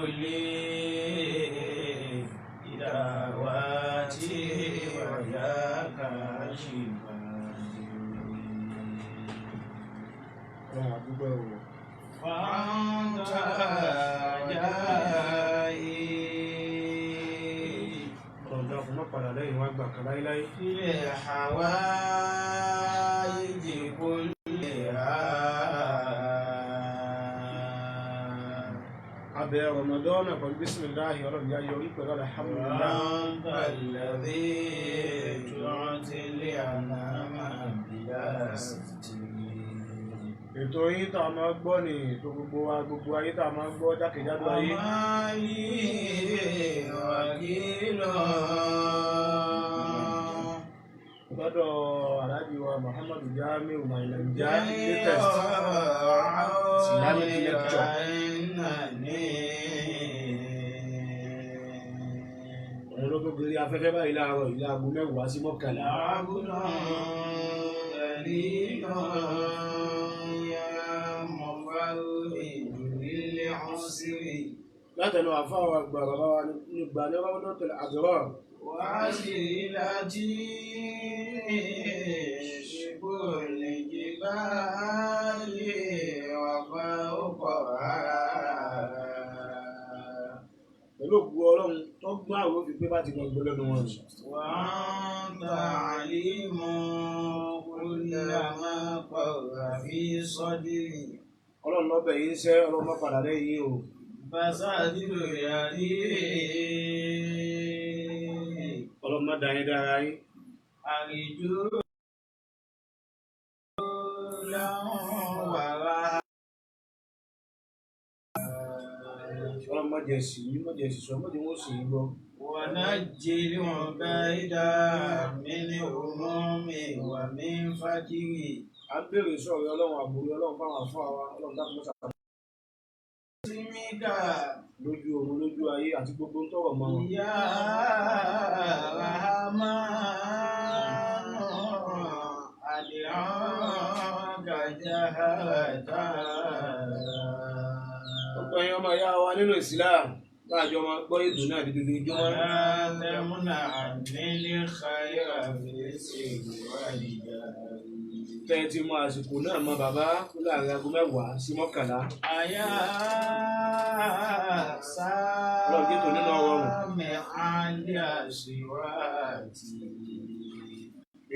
لي دعواتي ويا كاشف. Ọlọ́run àdúgbò ẹ̀ wò. فأنت رجائي Ọlọ́run dákun má padà lẹ́yìn wá gbà kan láíláí. في الحوائج كلها. Abẹ Ramadan pẹ̀lú bísímìláhì, Ọlọ́run yá yọrí pẹ̀lú alhamdulillah. وأنت الذي تعطي الأنام بلا ستر. Ètò yín tá a máa gbọ́ ni ètò gbogbo wa, gbogbo ayé tá a máa gbọ́ jákèjádò ayé. وما لي وكيل. Lọ́dọ̀ Alhaji wa Muhammadu Jamiu Mailanja, latest Islamic lecture. Òun ló tó gorí afẹ́fẹ́ báyìí láàárọ̀ yìí láago 10 sí 11. عبد ذليل يا مفرج للعسر. Látẹnu àfáà wa àgbà, bàbá wa nígbà ní Rawdatul Abrar. وعسيلتي بكل جبال وفوقها. Pẹ̀lú òkú Ọlọ́run tó gbọ́n àwọn òfin pé bá ti mọ gbọ́ lẹ́nu wọn. وأنت عليم كل ما قر في صدري. Ọlọ́run lọ́bẹ̀ yín sẹ́, Ọlọ́run má padà lẹ́yìn yín o. فسدر يدي. Ọlọ́run má da yín dára yín. أرجو له وراء. Ọlọ́run má jẹ́ sì yín, má jẹ́ sì sọ, má jẹ́ wọ́n sì yín gbọ́. ونجي العبيد من هموم ومن فقر. À ń béèrè sọ̀rọ̀ Ọlọ́run, àbúrò Ọlọ́run fáwọn àfáà wa. Ọlọ́run dákun mọ́sà اسمك lójú oorun, lójú ayé àti gbogbo ń tọrọ mọ́ wọn. يا رحمن أدعوك جهرة. Gbogbo ẹ̀yin ọmọ ìyá wa nínú Islam láàjọ máa gbọ́ ètò náà ní dojoojúmọ́. ولا تمنعني الخير في السر والجهر. Tẹ́ ẹ ti mọ àsìkò náà mọ bàbá kó láàrin aago 10 sí 11. أيا Ọlọ́run jẹ́ tòní náà rọrùn. سامع الأصوات.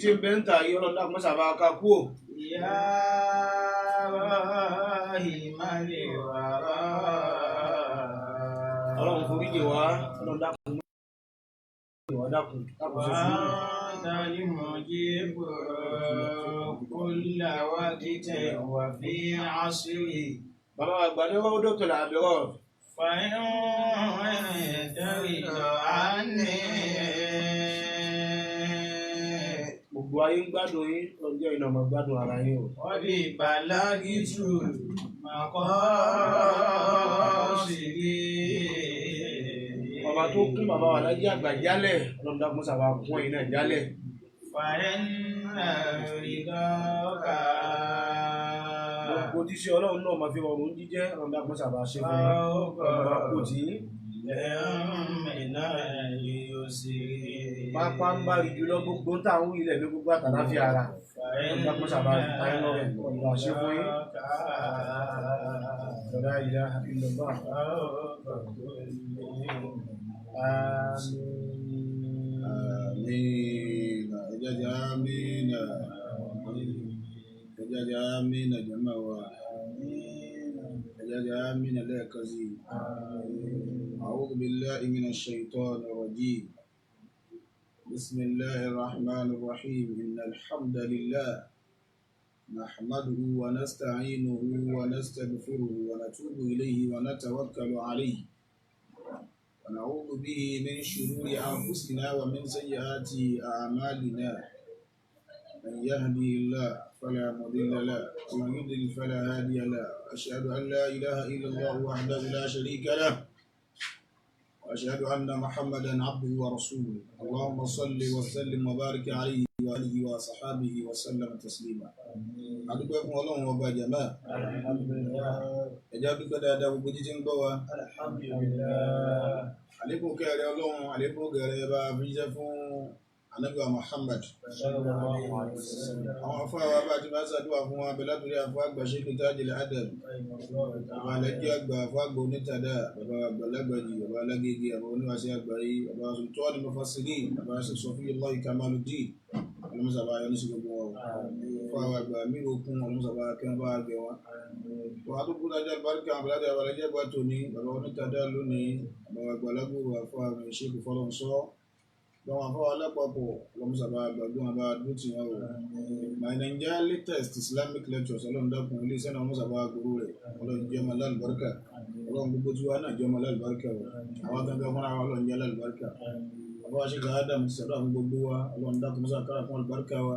Tí ń bẹ́ ń ta yìí, Ọlọ́run dákun mọ́sà bá ká kú ò. يا راحم الورى. Ọlọ́run foríjì wá, Ọlọ́run dákun wá, dákun dákun ṣe sùúrù. وأنت المجيب كل وقت وفي عصر. Bàbá wa àgbà ní Rawdatul Abrar. فإن ترد عني. Gbogbo ayé ń gbádùn yín, Ọlọ́run jẹ́ iná ọmọ gbádùn ara yín o. قد بلغت مقاصدي. Ọba tó kún bàbá wa lájẹ́ àgbà jálẹ̀, Ọlọ́run dákun mọ́sà bá kún ẹ̀yin náà jálẹ̀. فإن رضاك Gbogbo tí ṣe Ọlọ́run náà máa fi rọrùn jíjẹ́, Ọlọ́run dákun mọ́sà bá ṣe fún yín. فوق Ọlọ́run bá kú tì í. من اليسر. Pápá ń bá rí jùlọ gbogbo ń tà ń wí ilẹ̀ ní gbogbo àtàláfíà ara. Ọlọ́run dákun mọ́sà bá tayé lọ́rẹ̀, Ọlọ́run bá ṣe fún yín. La ilaha illallah. Àmín. Àmín. Ẹjẹ́jẹ́ àmín. Ẹjẹ́jẹ́ àmín jàmá wa. Ẹjẹ́jẹ́ àmín lẹ́ẹ̀kan sí. أعوذ بالله من الشيطان الرجيم. بسم الله الرحمن الرحيم. إن الحمد لله نحمده ونستعينه ونستغفره ونتوب إليه ونتوكل عليه ونعوذ به من شرور أنفسنا ومن سيئات أعمالنا. من يهدي الله فلا مضل له ومن يضلل فلا هادي له. أشهد أن لا إله إلا الله وحده لا شريك له. وأشهد أن محمدا عبده ورسوله اللهم صل وسلم وبارك عليه وآله وصحابه وسلم تسليما. Adúpẹ́ fún Ọlọ́run ọba jàmá. Alhamdulillah. Ẹ̀já dúpẹ́ dáadáa gbogbo jíjí ń gbọ́ wa. Alhamdulillah. Àlékún kẹrẹ Ọlọ́run, àlékún kẹrẹ bá fi jẹ́ fún Ànábì wa Muhammad. Sallallahu alaihi wasallam. Àwọn afáwa bá ti máa ṣàdúrà fún wa bẹ̀rẹ̀ látòrí afọ àgbà Sheikh Tajul Adab, bàbá alẹ́jẹ́ àgbà, afọ àgbà onítàdá, bàbá àgbàlagbàjì, bàbá alágége, bàbá oníwàṣẹ àgbáyé, bàbá Sultan Mufassirin, bàbá Sọfiyullahi Kamaluddin, ọlọ́mọsàbá ayọ́nísí gbogbo wọn. Afọ àgbà mírò okun, ọlọ́mọsàbá akẹ́wọ́n bá gẹ wọn. Wàá tó kú dájọ́ àlùbáríkà àwọn bàbá alẹ́jẹ́ àgbà tòní, bàbá onítàdá lónìí, bàbá àgbàlagbòrò, afọ àmì Sheikh Fọlọ́nsọ́, lọ́wọ́n afọ alápapọ̀, ọlọ́mọsàbá àgbàgbọ́n àbá dúró tì wọ́n o. My Nigeria latest Islamic lectures, ọlọ́run dákun ilé iṣẹ́ náà mọ́sàbá gbòòrò rẹ̀, ọlọ́run jẹ́ ọmọ alálùbáríkà, ọlọ́run gbogbo tí wàá náà jẹ́ ọmọ alálùbáríkà o, àwọn gangan fúnra wa ọlọ́run jẹ́ alálùbáríkà. Bàbá wa Sheikh Adam ti sàdúrà fún gbogbo wa, ọlọ́run dákun mọ́sà kára fún alùbáríkà wa.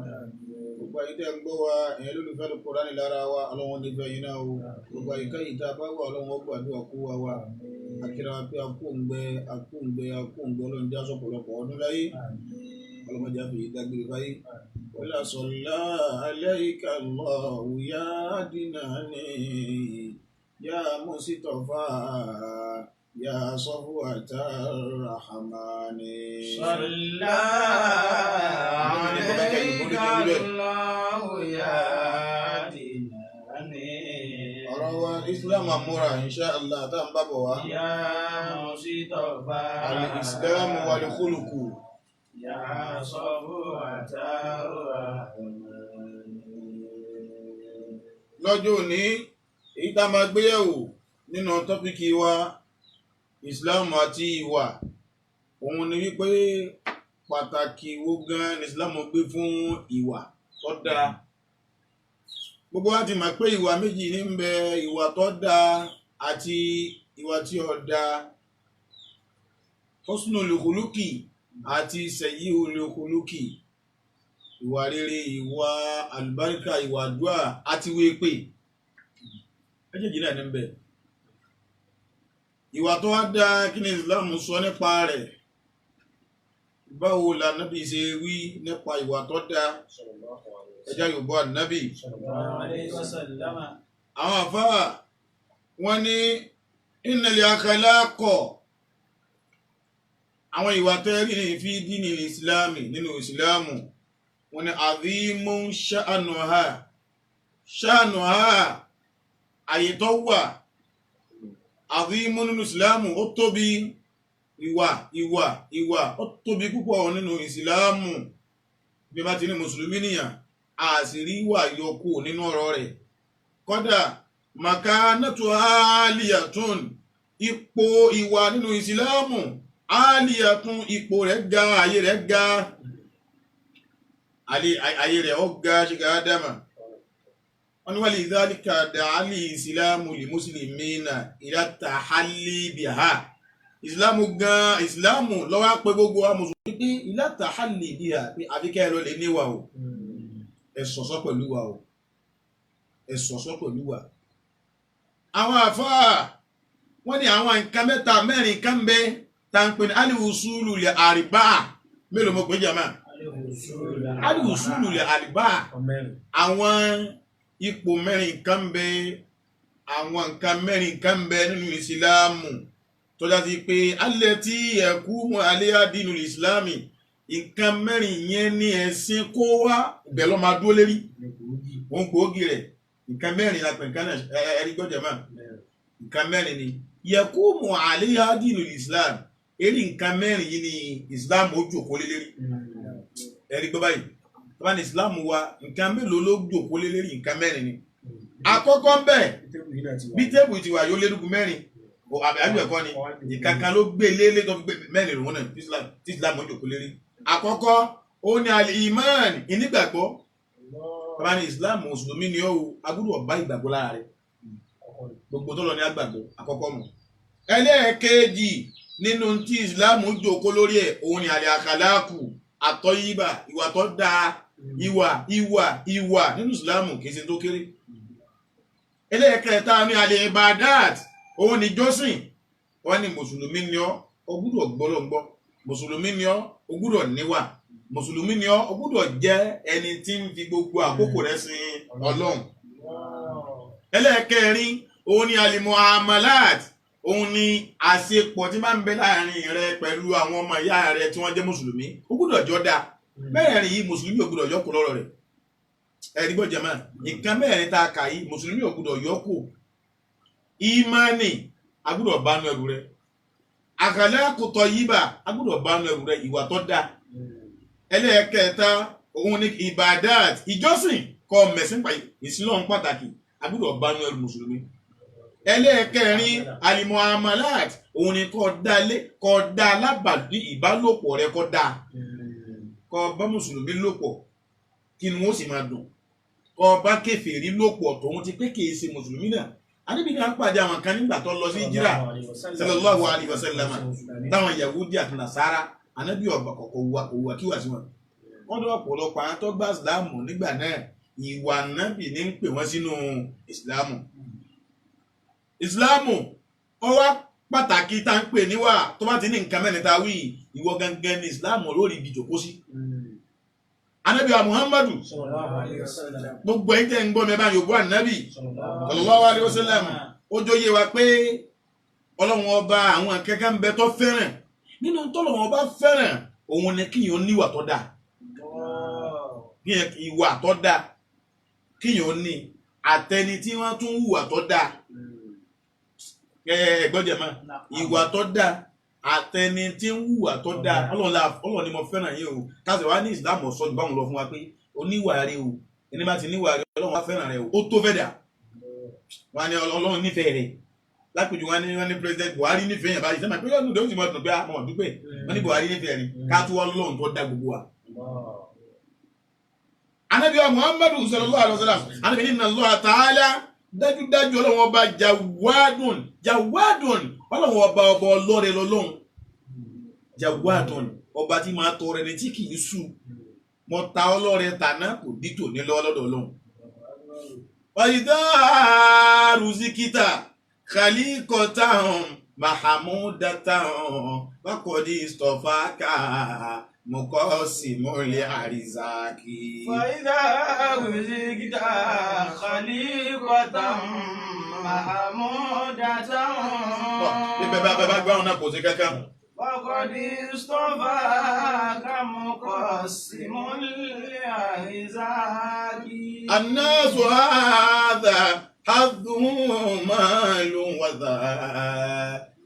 Gbogbo àyíká ń gbọ́ wa, ẹ̀yin olólùfẹ́ Al-Qur'ani lára wa, ọlọ́run nífẹ̀ẹ́ yín náà o. Gbogbo àyíká yìí tá a bá wà, ọlọ́run ó gbàdúrà kó wa wa. Akíra wa pé akóǹgbẹ akóǹgbẹ akóǹgbẹ, ọlọ́run já sọ̀pọ̀lọpọ̀ ọdún láyé, ọlọ́mọdé àfi yìí dágbére báyìí. Wala salla alayka Allahu ya dinani ya Mustafa ya Safwata Rahmani. Salla alayka Allahu ya dinani. Ọ̀rọ̀ wa Islam àmúra insha Allah tá ń bábọ̀ wá. Ya Mustafa. Al-Islam wal-khuluqu. Ya Safwata Rahmani. Lọ́jọ́ òní, èyí tá a máa gbéyẹ̀wò nínú tọ́píkì wa Islam àti ìwà, òun ni wípé pàtàkì wo gan ni Islam gbé fún ìwà tó dáa. Gbogbo wa ti mọ̀ pé ìwà méjì ní ń bẹ, ìwà tó dáa àti ìwà tí ò dáa. Husnul khuluqi àti sayyi'ul khuluqi, ìwà rere, ìwà àlùbáríkà, ìwà àdúà àti wípé méjèèjì náà ní ń bẹ. Ìwà tó wá dáa, kí ni Islam sọ nípa rẹ̀? Báwo la nábì ṣe wí nípa ìwà tó dáa? Ẹjá Yorùbá nábì. Sallallahu alayhi wasallam. Àwọn àfáà wọ́n ní innal akhlaqa, àwọn ìwà tẹ́rí ní fi dínì ìsìláàmì, nínú ìsìláàmù, wọ́n ní azimun sha'nuha, sha'nuha àyè tó wà, azimun nínú ìsìláàmù, ó tóbi. Ìwà ìwà ìwà ó tóbi púpọ̀ nínú ìsìláàmù. Bí bá ti ní mùsùlùmí nìyàn, àṣírí ìwà yọkù nínú ọ̀rọ̀ rẹ̀. Kódà makanatu aliyatun, ipò ìwà nínú ìsìláàmù, aliyatun, ipò rẹ̀ ga, ayé rẹ̀ ga, ayé rẹ̀ ó ga. Ṣíkà ádámà wọ́n ní wali dhalika da'ali ìsìláàmù li muslimina ila tahalli biha. Ìsìláàmù gan, ìsìláàmù lọ́wọ́ pé gbogbo wa mùsùlùmí pé ila tahalli biha, pé àfikẹ́ ẹ lọ lè níwà o, ẹ ṣọ̀ṣọ́ pẹ̀lú wa o, ẹ ṣọ̀ṣọ́ pẹ̀lú wa. Àwọn àfáà wọ́n ní àwọn nǹkan mẹ́ta mẹ́rin kan bẹ tá ń pè ní al-usulu li arba'a. Mélòó mo pè é jàmá? Al-usulu li arba'a, àwọn ipò mẹ́rin kan bẹ, àwọn nǹkan mẹ́rin kan bẹ nínú ìsìláàmù tọ́já ti pé allati yaqumu alayha dinul ìsìláàmì. Nǹkan mẹ́rin yẹn ní ẹ̀sìn kó wá ibẹ̀ ló máa dúró lérí, òun gbòógì rẹ̀. Nǹkan mẹ́rin la pè nǹkan náà, ẹ̀rí gbọ́dọ̀ mọ́ nǹkan mẹ́rin ni yaqumu alayha dinul islam. Eré nǹkan mẹ́rin yìí ni islam ó jòkó lé lérí. Ẹ̀rí gbọ́ báyìí, tó bá ní islam wa, nǹkan mélòó ló jòkó lé lérí? Nǹkan mẹ́rin ni. Àkọ́kọ́ ń bẹ, bí tébù ti wà yóò lérúkú mẹ́rin àbí ẹ̀kọ́ ni ìkankan ló gbé lélé tó fi gbé mẹ́rin lòun náà tí islam ó jòkó lérí. Àkọ́kọ́ ó ní al-iman, ìnígbàgbọ́. Tó bá ní islam, mùsùlùmí ni ó, agbọ́dọ̀ bá ìgbàgbọ́ lára rẹ̀, gbogbo tó lọ ní àgbàgbọ́, àkọ́kọ́ nù. Ẹlẹ́ẹ̀kejì nínú tí islam jókòó lórí ẹ̀, òun ni àlẹ́ àkàlákù àtọ́yíbà, ìwà tó dáa. Ìwà ìwà ìwà nínú islam kì í ṣe tó kéré. Ẹlẹ́ẹ̀kẹta ní àlẹ́ ibadat, òun ni jọ́sìn. Wọ́n ní mùsùlùmí ni ọ́, O gbúdọ̀ gbọ́lọ́ngbọ́. Mùsùlùmí ni ọ́, o gbúdọ̀ níwà. Mùsùlùmí ni ọ́, o gbúdọ̀ jẹ́ ẹni tí ń fi gbogbo àkókò rẹ̀ sin Ọlọ́run. Ẹlẹ́ẹ̀kẹrin, òun ni alimuamalat, òun ni àṣepọ̀ tí máa ń bẹ láàrin rẹ pẹ̀lú àwọn ọmọ ìyá rẹ tí wọ́n jẹ́ mùsùlùmí. Ó gbúdọ̀ jọ dáa. Mẹ́rẹ̀ẹ̀rin yìí, mùsùlùmí ò gbúdọ̀ yọkù lọ́rọ̀ rẹ̀. Ẹ̀rí gbọ́ jẹ̀mọ́, nǹkan mẹ́rin tá a kà yìí, mùsùlùmí ò gbúdọ̀ yọkù. Ìmánì a gbúdọ̀ bá nú ẹrù rẹ̀. Akhlaqu tayyiba a gbúdọ̀ bá nú ẹrù rẹ̀, ìwà tó dáa. Ẹlẹ́ẹ̀kẹta, òun ni ìbàdàt, ìjọsìn kọ mẹ̀sìn ìsìlọ́run pàtàkì, a gbúdọ̀ bá nú ẹrù mùsùlùmí. Ẹlẹ́ẹ̀kẹrin, alimuamalat, òun ni kọ́ dá lé, kọ́ dá lábàdí ìbálòpọ̀ rẹ, kọ́ dá kọ́ bá mùsùlùmí lòpọ̀ kí ni wọ́n sì máa dùn, kọ́ bá kèfèrí lòpọ̀ tòun ti pé kìí ṣe mùsùlùmí náà. Ànábì náà pàdé àwọn kan nígbà tó lọ sí jíra sallallahu alaihi wasallam, táwọn Yahudi àti Nasara. Ànábì ọba kọ̀kọ̀ wà kíwà sí wọn. Wọ́n dọ́ ọ̀pọ̀lọpọ̀ àwọn tó gbà ìsìláàmù nígbà náà, ìwà Ànábì ní ń pè wọ́n sínú ìsìláàmù. Ìsìláàmù ó wá pàtàkì tá ń pè níwà tó bá ti ní nǹkan mẹ́rin tá a wí, ìwọ gangan ní ìsìláàmù lórí ibi jòkó sí. Ànábì wa Muhammadu, gbogbo ẹ̀yin tẹ́ ń gbọ́ mi, ẹ bá yòbó Ànábì sallallahu alaihi wasallam. Ó jọ yé wa pé Ọlọ́run ọba, àwọn akẹ́kẹ́ ń bẹ tó fẹ́ràn. Nínú tọ́lọ́run ọba fẹ́ràn, òun ni kíyàn níwà tó dáa, kíyàn ìwà tó dáa kíyàn ní, àtẹni tí wọ́n tún hùwà tó dáa. Ẹgbọ́n jẹ̀ mọ́, ìwà tó dáa àtẹni tí ń hùwà tó dáa, Ọlọ́run ni mo fẹ́ràn yín o. Káṣí wa ní ìsìlámù ọ̀sọ́ ju báwọn lọ fún wa pé oníwà rẹ o, ẹni bá ti níwà rẹ, Ọlọ́run wá fẹ́ràn rẹ o, ó tó fẹ́ dà. Wọn ni Ọlọ́run nífẹ̀ẹ́ rẹ. Lápèjú wọn ní President Buhari nífẹ̀ẹ́ yẹn báyìí, sẹ́mi pé yọ̀ọ́ nùdó sì máa dùn pé àwọn dúpẹ́ wọn ní Buhari nífẹ̀ẹ́ rẹ, ká tó Ọlọ́run tó dá gbogbo wa. Ànábì wa Muhammadu sallallahu alaihi wasallam, Ànábì ní inna Allah ta'ala, dájúdájú Ọlọ́run ọba jawadun, jawadun, Ọlọ́run ọba ọba ọlọ́rẹ lọ́lọ́run, jawadun, ọba tí máa tọrẹ ni tí kì í sú. Mo ta ọlọ́rẹ tàná kò dí tòní lọ́wọ́ lọ́dọ̀ Ọlọ́run. Ọ̀yídá rùzíkítà khalikotahun mahamudatan wakodi istofaka mukosimole arizaki. فإذا رزقت خليقة محمودة Bẹ́ẹ̀ bá bẹ́ẹ̀ bá gbáhùn náà kò sí kankan. فقد اصطفاك مقسم الأرزاق. الناس هذا حظهم مال وذا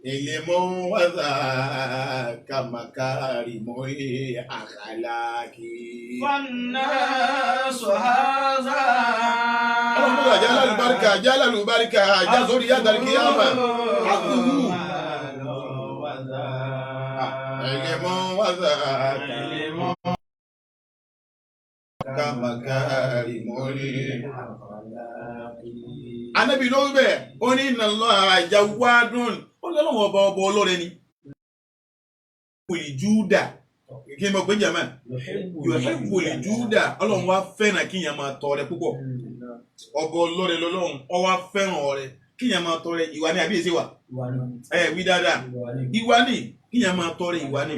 علم وذاك مكارم الأخلاق. فالناس هذا Ọlọ́run mú àjálà lùbáríkà, àjálà lùbáríkà, àjá sórí yàtà kíyàmà. حظه مال وذا علم وذاك علم مكارم. Ànábì ló wí bẹ́ẹ̀, ó ní inna Allaha jawadun, ó ní Ọlọ́run ọba ọba ọlọ́rẹ ni. Ìjúdà kí n mọ̀ pé jẹ̀mọ́ yuhibbul juda, Ọlọ́run wá fẹ́ràn kíyàn máa tọrẹ púpọ̀. Ọba ọlọ́rẹ lọ́lọ́run, ó wá fẹ́ràn ọrẹ, kíyàn máa tọrẹ. Ìwà ni àbí èsì wà? Ẹ wí dáadáa. Ìwà ni kíyàn máa tọrẹ, ìwà ni,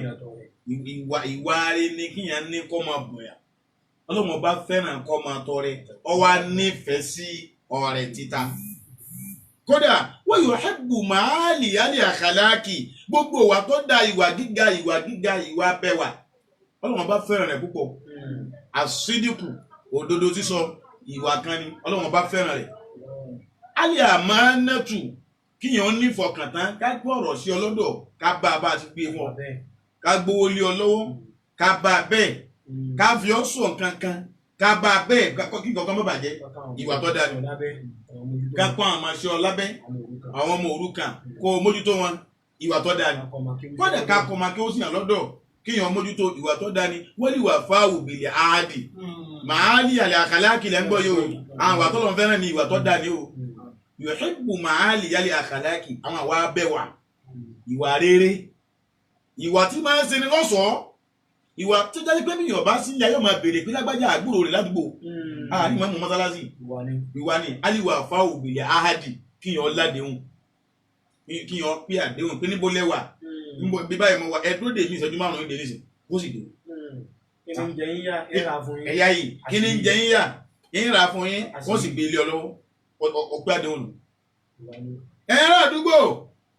ìwà ìwà rẹ ni kíyàn ní kọ́ máa bùnyà. Ọlọ́run ọba fẹ́ràn kọ́ máa tọrẹ, ó wá nífẹ̀ẹ́ sí ọrẹ títa. Kódà wọ́n yuhibbu màálì yálì àkàlákì, gbogbo ìwà tó da, ìwà gíga, ìwà gíga, ìwà bẹwà, Ọlọ́run ọba fẹ́ràn rẹ̀ púpọ̀. Àsídìkù, òdodo sísọ, ìwà kan ni Ọlọ́run ọba fẹ́ràn rẹ̀. Alẹ́ àmánátù, kíyàn nífọkàntán, ká gbọ́ ọ̀rọ̀ sí ọlọ́dọ̀, ká bá a bá a ti gbé fún ọ, ká gbowó lé ọ lọ́wọ́, ká bá a bẹ́ẹ̀, ká fi ọ́ sọ nǹkan kan, ká bá a bẹ́ẹ̀, kí nǹkan kan má bàjẹ́, ìwà tó dáa ni. Ká kọ́ àwọn ọmọ ọ lábẹ́, àwọn ọmọ òrukàn, kó o mójútó wọn, ìwà tó dáa ni. Kódà ká kọ́ ọmọ kí ó sì hàn lọ́dọ̀, kíyàn mójútó, ìwà tó dáa ni. Wọ́n lè wà fáwù bìlẹ̀ áàdì màálì àlẹ́ àkàlákì lẹ́ ń gbọ́ yìí o. Àwọn ìwà tó lọ́n fẹ́ràn ni ìwà tó dáa ni o. Yuhibbu màálì yálẹ̀ àkàlákì, àwọn àwa bẹ̀wà, ìwà rere, ìwà tí máa ń ṣe ni lọ́sọ̀ọ́, ìwà tó jáde pé bí Yorùbá sí ilé ayé máa béèrè pé lágbájá àgbúrò rẹ̀ ládùúgbò àárín mọ́mú mọ́sálásì, ìwà ni. Aliwa fáwù bìlẹ̀ áhàdì, kíyàn ládéhùn, kíyàn pé àdéhùn pé níbo lẹ́wà. Bí báyìí mo wà, ẹ dúró dè mí ìṣẹ́jú 5 dé nísìn, kó sì dé. Kí ni ń jẹ yín yá, ẹ rà fún yín. Ẹ̀yà yìí, kí ni ń jẹ yín yá, ń rà fún yín, wọ́n sì gbé ilé ọlọ́wọ́ ọpẹ́ àdéhùn nù. Ẹ̀yin ará àdúgbò,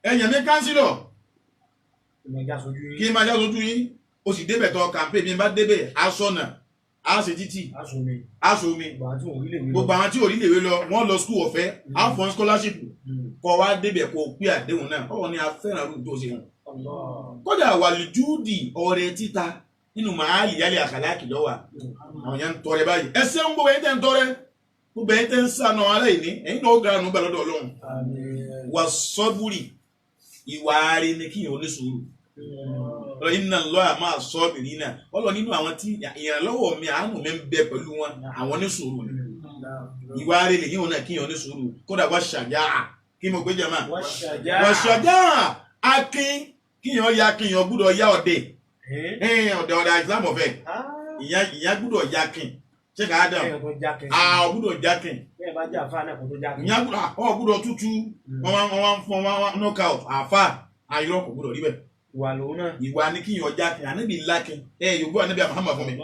ẹ̀yàn mi kánsílọ̀, kí n máa já sojú yín, o sì débẹ̀ tọ kàmpé, bí n bá débẹ̀ aṣọ́nà, á ṣe títì, aṣọ omi, gbogbo àwọn tí ò rí lèwe lọ, wọ́n lọ skul ọ̀fẹ́, á fọ́n scholarship, kọ́ wá débẹ̀ kó o pé àdéhùn náà, ọ̀rọ̀ ni a fẹ́ràn rú tó ṣe hàn. Kódà wàlìjúùdì ọrẹ títa nínú màálì yálẹ̀ àkàlákì lọ́wà, àwọn yẹn ń tọrẹ báyìí, ẹ ṣeun gbogbo ẹ̀yin tẹ́ ń tọrẹ, gbogbo ẹ̀yin tẹ́ ń sànà aláìní, ẹ̀yin náà ó gara nù gbà lọ́dọ̀ Ọlọ́run. Wà sọ́búrì, ìwà ààrẹ ni kí yẹn oníṣòro ọlọ iná lọ àmọ́ àsọ́bìrì náà, ọlọ nínú àwọn tí ìrànlọ́wọ́ mi àánú mi ń bẹ pẹ̀lú wọn, àwọn oníṣòro ni. Ìwà ààrẹ lè yíwọn náà kí yẹn oníṣòro. Kódà wà ṣàjá, kí mo gbé jẹ máa wà ṣàjá, akin kí yẹn ya, kí yẹn gbúdọ̀ ya ọ̀dẹ̀ ọ̀dẹ̀ ọ̀dẹ̀ Islam ọ̀fẹ́, ìyá gbúdọ̀ ya kin ṣé ká dàn á gbúdọ̀ já kin, ìyá gbúdọ̀ tútù, wọ́n wá ń fún wọn knockout àfà àìrọ̀ kò gbúdọ̀ rí bẹ́ẹ̀. Ìwà lòun náà. Ìwà ni kíyàn ọjà kin, ànábì ńlá kin, ẹ yògbó ànábì Muhammad fún mi.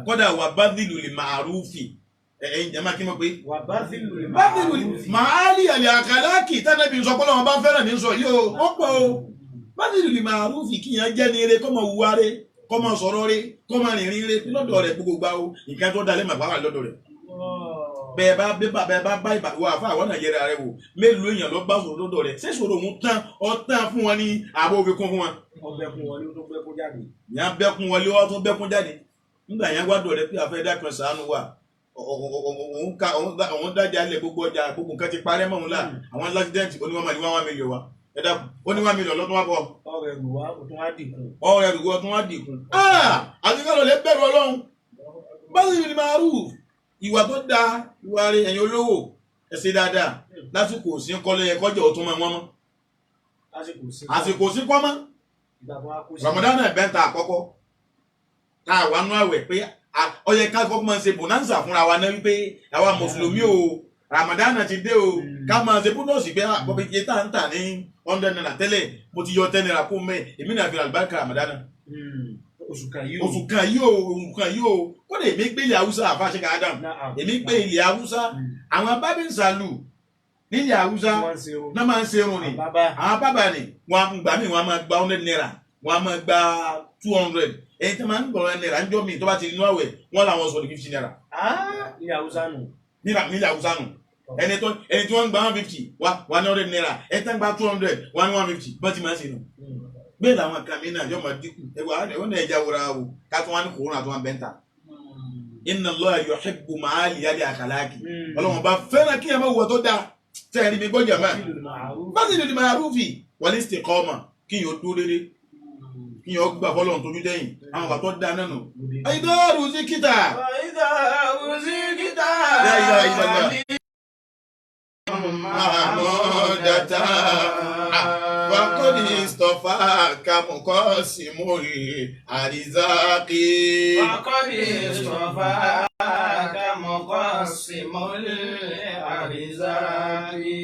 Kódà wà bádìlù lè màrúfì, ẹ̀yin jẹ́ máa kí mọ̀ pé. Wà bádìlù lè màrúfì. Màálì àlè àkàlákì tánàbí sọ pé Ọlọ́run bá fẹ́ràn ní sọ yìí o, ó pọ̀ o. Bádìlù lè màrúfì kíyàn jẹ́ ní eré, kọ́mọ wúwa rẹ̀, kọ́mọ sọ̀rọ̀ rẹ̀, kọ́mọ rìnrìn rẹ̀ lọ́dọ̀ rẹ̀ gbogbo gbà o, nǹkan tó dalẹ̀ màá wà lọ́dọ̀ rẹ̀. Bẹ́ẹ̀ bá bẹ́ẹ̀ bá bá ìbá wà fún àwọn nàìjíríà rẹ̀ wò, mélòó èèyàn lọ bá sọ̀rọ̀ lọ́dọ̀ rẹ̀, ṣé sọ̀rọ̀ òun tán ọ̀tán fún wọn ní àbò òfin kún fún wọn. Ọbẹ̀kún wọlé ó tó bẹ́kún jáde. Ìyá bẹ́kún wọlé ó tó bẹ́kún jáde. Nígbà yẹn wá dọ̀ rẹ pé àfẹ́ dákan ṣàánú wa, òun dájà ilẹ̀ gbogbo ọjà gbogbo nǹkan ti parẹ́ mọ́ òun là, àwọn lásìdẹ́ǹtì oníwọ̀n máa ní 1 million wa, ẹ dákun ó ní 1 million lọ́tún wá bọ̀. Ọ̀rẹ́ rù wá ó tún wá dìkun. Ọ̀rẹ́ rù wá ó tún wá dìkun. Àti ká lọ lè bẹ̀rù Ọlọ́run. Báyìí ni màá rù ìwà tó dáa, ìwà rẹ̀ ẹ̀yin olówó ẹ ṣe dáadáa lásìkò sí ń kọ́lé ẹ̀kọ́ jẹ́ òtún máa wọ́n mọ́. Àsìkò sí kọ́ mọ́. Ramadan ẹ̀bẹ́ta àkọ́kọ́ tá a wà nú àwẹ̀ pé ó yẹ ká kọ́kọ́ máa ṣe bonanza fúnra wa náà wípé àwa mùsùlùmí o, Ramadan ti dé o, ká máa ṣe bónọ́ọ̀sì pé àpọ̀pẹ́ iye tá à ń tà ní 100 naira tẹ́lẹ̀, mo ti yọ 10 naira kó mẹ́, èmi náà fi àlùbáríkà Ramadan. Oṣù kan yìí o, oṣù kan yìí o, oṣù kan yìí o. Kódà èmi gbé ilẹ̀ Haúsá àfa ṣe ká Adam, èmi gbé ilẹ̀ Haúsá, àwọn bábíǹsàlù nílẹ̀ Haúsá náà máa ń ṣe irun ni, àwọn bábà ni wọn gbà mí, wọn máa gba 100 naira, wọn máa gba 200, ẹni tí wọn máa ń gbọ̀rọ̀ naira ń jọ́ mi tó bá ti inú àwẹ̀ wọn làwọn sọ ní 50 naira. Nílẹ̀ Haúsá nù. Nílẹ̀ Haúsá nù, ẹni tí wọ́n ń gba 150 wa 100 naira, ẹni tí wọ́n ń gba 200 wa 150, bọ́n ti máa ń ṣe nù. Bẹ́ẹ̀ làwọn kan mi náà yóò máa dínkù, ẹ̀wọ̀n náà ẹja wúra o, ká tó wá ní kòrónà tó wá bẹ́ńtà. Inna Allaha yuhibbu ma'ali al-akhlaqi, Ọlọ́run bá fẹ́ràn kí ẹ máa wù tó dáa, tẹ́ ẹni mi gbọ́jà máa. Báṣìlì lil ma'rufi wal istiqama, kí yóò dúró dédé, kí yóò gbà fọlọ́run tójú dẹ́yìn, àwọn bàtọ́ dáa náà nù. Ìdọ́rù sí kíta. Ìdọ́rù sí kíta. La ilaha illallah. Mahmudata. Wakodi istofa kamukosimul arizaki. Wakodi istofa kamukosimul arizaki.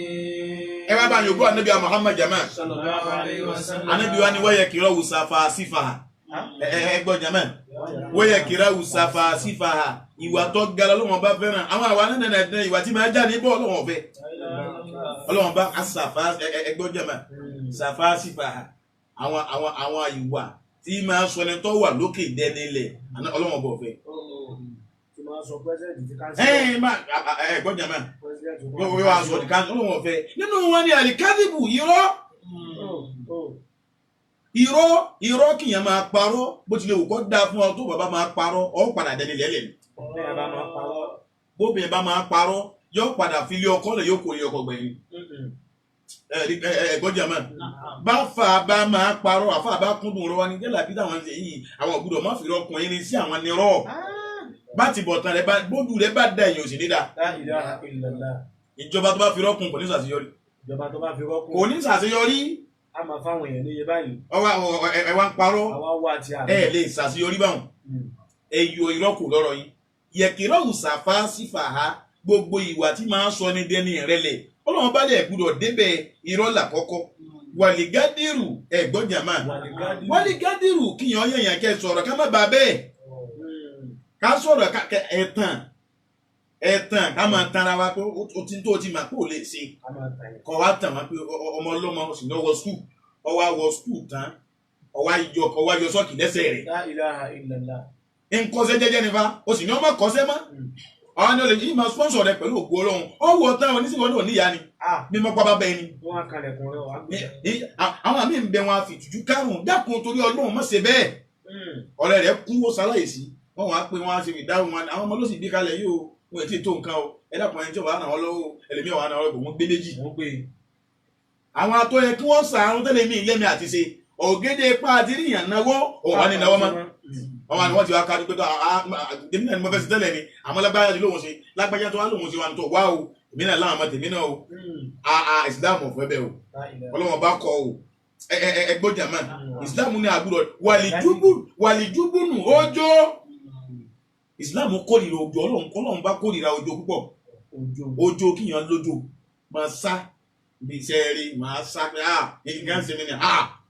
Ẹ wá bá yòókù anabi Muhammad jama. Sallallahu alayhi wa sallam. Anabi wa ni wọ́yẹ kìrọ̀ wùsàfà sífà. Ẹ gbọ́ jama. Wọ́yẹ kìrọ̀ wùsàfà sífà. Ìwà tó gara lọ́wọ́n bá fẹ́ràn. Àwọn àwa náà nàá ìwà tí máa jáde bọ́ ọlọ́wọ́n fẹ́. Ọlọ́wọ́n bá asàfà ẹgbọ́ jama. Sàfà sífà. Àwọn ìwà tí máa sọ ẹni tó wà lókè dẹni ilẹ̀ ọlọ́wọ́n bọ̀ fẹ́. Ẹgbọ́n jama. Wọ́n wá sọ ọlọ́wọ́n fẹ́. Nínú wọn ni àlìkádìbù irọ́. Irọ́ kìyàn máa parọ́, bó tilẹ̀ wù kó dáa fún ọ tó bàbá máa parọ́, ọ padà dẹni lẹ́lẹ̀ ni. Bóbìnrin bá máa parọ́, yóò padà fi ilé ọkọ lẹ̀, yóò kó ilé ọkọ gbẹ̀yìn. Ẹ̀gbọ́n jàmá, bá fà bá máa parọ́, àfà bá kúndùn rọ wa ní jẹ́lá bí táwọn ń ṣe yìí, àwọn ògbúdọ̀ má fi rọkùnrin ní sí àwọn nírọ̀. Bá ti bọ̀ tán rẹ bá bójú rẹ bá da èèyàn òsì nídà. Ìjọba tó bá fi rọ́kùn kò ní ṣàṣeyọrí. Ìjọba tó bá fi rọ́kùn kò ní ṣàṣeyọrí. A máa fáwọn èèyàn níye báyìí. Ẹ wá ń parọ́. Ẹ lè ṣàṣeyọrí báwọn. Ẹ yọ ìrọ́kù lọ́rọ̀ yín. Yẹ̀kìrọ̀ òṣàfà sífà ha, gbogbo ìwà tí máa ń sọ ní dẹni ìrẹ̀lẹ̀. Ọlọ́run bá lẹ̀ gbúdọ̀ débẹ̀ irọ́ làkọ́kọ́. Wàlígádìrù ẹ̀gbọ́n jàmá. Wàlígádìrù kíyàn yẹ̀yàn kẹ́ sọ̀rọ̀ ká má bàa bẹ́ẹ̀. Ká sọ̀rọ̀ ẹ̀tàn ẹ̀tàn ká máa tanra wa pé o ti tó o ti mà pé ò lè ṣe. Kọ̀ wá tàn wá pé ọmọ ọlọ́mọ sì ní ọwọ́ skul. Ọwọ́ àwọ̀ skul tán. Ọwọ́ ayọ sọ́ọ̀kì lẹ́sẹ̀ rẹ̀. La ilaha illallah. Nkọ́sẹ́ jẹ́jẹ́ nífa o sì ní ọmọ kọ́sẹ́ mọ́. Àwọn ni o lè yí máa sponsor rẹ pẹ̀lú ògo Ọlọ́run. Ọwọ́ tán oníṣègùn náà níyà ni. Mímọ́ pápá bẹ́ẹ̀ ni. Wọ́n á kalẹ̀kùn rẹ̀ wá gbé. Àwọn àmì ń bẹ wọn àfi ìtújú kárùn-ún dákun torí Ọlọ́run má ṣe bẹ́ẹ̀. Ọ̀rẹ́ rẹ̀ kú ó ṣaláìsí sí wọn wàá pé wọn á ṣe ìdáhùn wọn àwọn ọmọ ló sì bí kalẹ̀ yìí o wọn ètí tó nǹkan o ẹ dákun ẹni tí wàá ràn wọn lọ́wọ́ ẹlẹ́mìí wàá ràn wọn lọ́wọ́ wọn gbé méjì. Àwọn atọ́ yẹ kí wọ́n sàárún tẹ́lẹ̀ mí lẹ́mí àti ṣe ògèdè pa àti ríyàn náwó òun wà ní náwó mọ́. Wọn wà ní wọ́n ti wá kájú pé tó èmi náà ni mo fẹ́ ṣe tẹ́lẹ̀ ni àmọ́ lágbájá ti lóhun ṣe lágbájá tó wá lóhun ṣe wà ní tó wá o èmi náà láwọn ọmọ tèmi náà o ìsìláàmù ọ̀fẹ́ bẹ́ẹ̀ o Ọlọ́run bá kọ o ẹgbọ́n jàmá ìsìláàmù ní àbúrò wàlìjúbùnù ọjọ́ ìsìláàmù kórìíra òjò Ọlọ́run bá kórìíra òjò púpọ̀ òjò kíyàn lójó máa sá bí iṣẹ́ rí máa sá pé nǹkan ṣe mí ni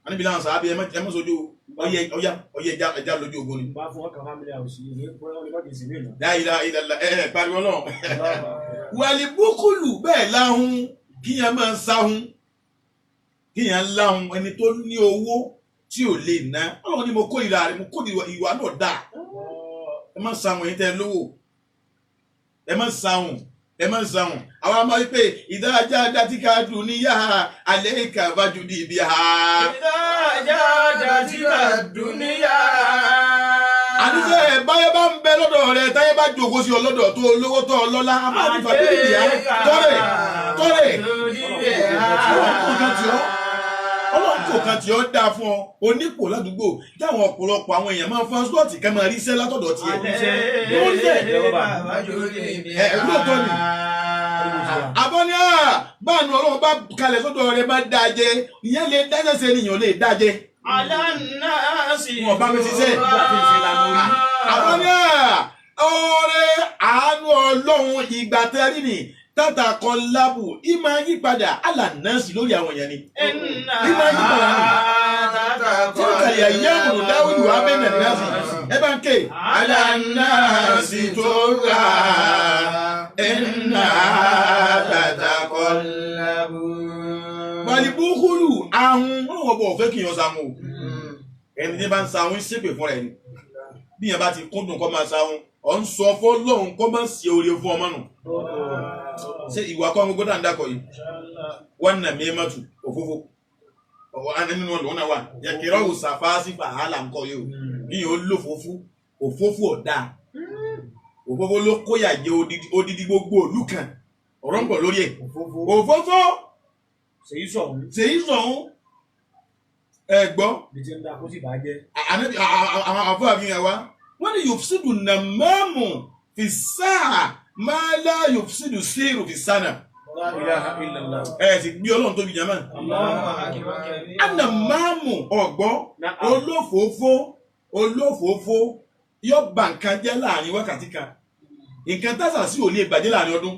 àníbi láwọn sàábì ẹ má sojú ọyẹ ọyá ọyẹ ẹja lójú ogun ni. Bá fún ọkàn family house yìí ní ọlọ́dún ìsinmi ìlú. Láìla ìlàlà ẹ ẹ pariwo náà. Wàlíbúkúlù bẹ́ẹ̀ láhùn kíyàn máa ń sáhùn kíyàn láhùn ẹni tó ní owó tí ò lè ná. Ọlọ́run ni mo kórìíra rẹ̀ mo kórìíra ìwà náà dáa. Ẹ má sáhùn ẹ̀yin tẹ́ ẹ lówó. Ẹ má sáhùn ẹ má sáhùn. Àwọn máa wí pé ìdájá dátíkà dùn níyà alẹ́ ìkà bá ju di ibi ha. Ìdájá dátíkà dùn níyà. Àníṣe báyé bá ń bẹ lọ́dọ̀ rẹ táyé bá jòkó sí ọ lọ́dọ̀ tó olówó tó ọlọ́lá a máa fi fàbílì bìí tọ́rẹ̀ tọ́rẹ̀ ọlọ́run kò kan tí ó dáa fún ọ onípò ládùúgbò táwọn ọ̀pọ̀lọpọ̀ àwọn èèyàn máa ń fọ́n slọ́ọ̀tì kan máa ríṣẹ́ látọ̀dọ̀ tiẹ̀. Lóòótọ́ ni àbọ̀ní báànù ọlọ́run bá kalẹ̀ sọ́dọ̀ rẹ bá dáa jẹ ìyẹn lè dájẹ́ sẹ́ni ìyẹn lè dáa jẹ. Wọn bá mi ṣiṣẹ́. Àbọ̀ní ọ̀rẹ́ àánú ọlọ́run ìgbà tẹ́rí ni tata kan lábù ìmọ̀ yípadà alànàṣì lórí àwọn èèyàn ni. Ìmọ̀ yípadà ni. Tí ó kàlẹ̀ ayé àmùrù dáwùlù abẹ́nà nàṣì ẹ bá ń ké. Alànàṣì tó rà ẹ̀nà tata kan lábù. Wàlíbúkúlù ahun ọlọ́wọ́ bọ̀ ọ̀fẹ́ kì í yan sahun o. Ẹni tí bá ń sahun ṣépè fúnra ẹni. Bí yẹn bá ti kúndùn kọ́ máa sahun, ọ̀ ń sọ fọ́lọ́hun kọ́ máa ń ṣe oore fún ọmọ nù. Ṣé ìwà kọ́ gbogbo dáńdá kọ yìí? Wọ́n nà mí mọ́tò òfófó. Ọ̀wọ́ nínú ọ̀nà náà wà. Yẹ̀kẹ̀rọ̀ òsàfà sí fàhálà ńkọ yìí o. Yíyan ó lò fófó, òfófó ọ̀dà. Òfófó ló kóyà jẹ odidi gbogbo òlú kan. Ọ̀rọ̀ ń bọ̀ lórí ẹ̀. Òfófó. Ṣèyí sọ̀hún. Ṣèyí sọ̀hún. Ẹ gbọ́. Bí ti ń da kó sì bá jẹ́. Àwọn àfọ àfihàn wa. Wọ́n ní yòfsídù nà mọ́ọ̀mù fi sáà máa lá yòfsídù síìrù fi sánà. La ilaha illallah. Ẹ sì gbé Ọlọ́run tóbi jàmá. Ànà máàmù ọ̀gbọ́ olófòófó olófòófó yóò bà nǹkan jẹ́ láàrin wákàtí kan. Nǹkan tásà sí ò lè bàjẹ́ láàrin ọdún.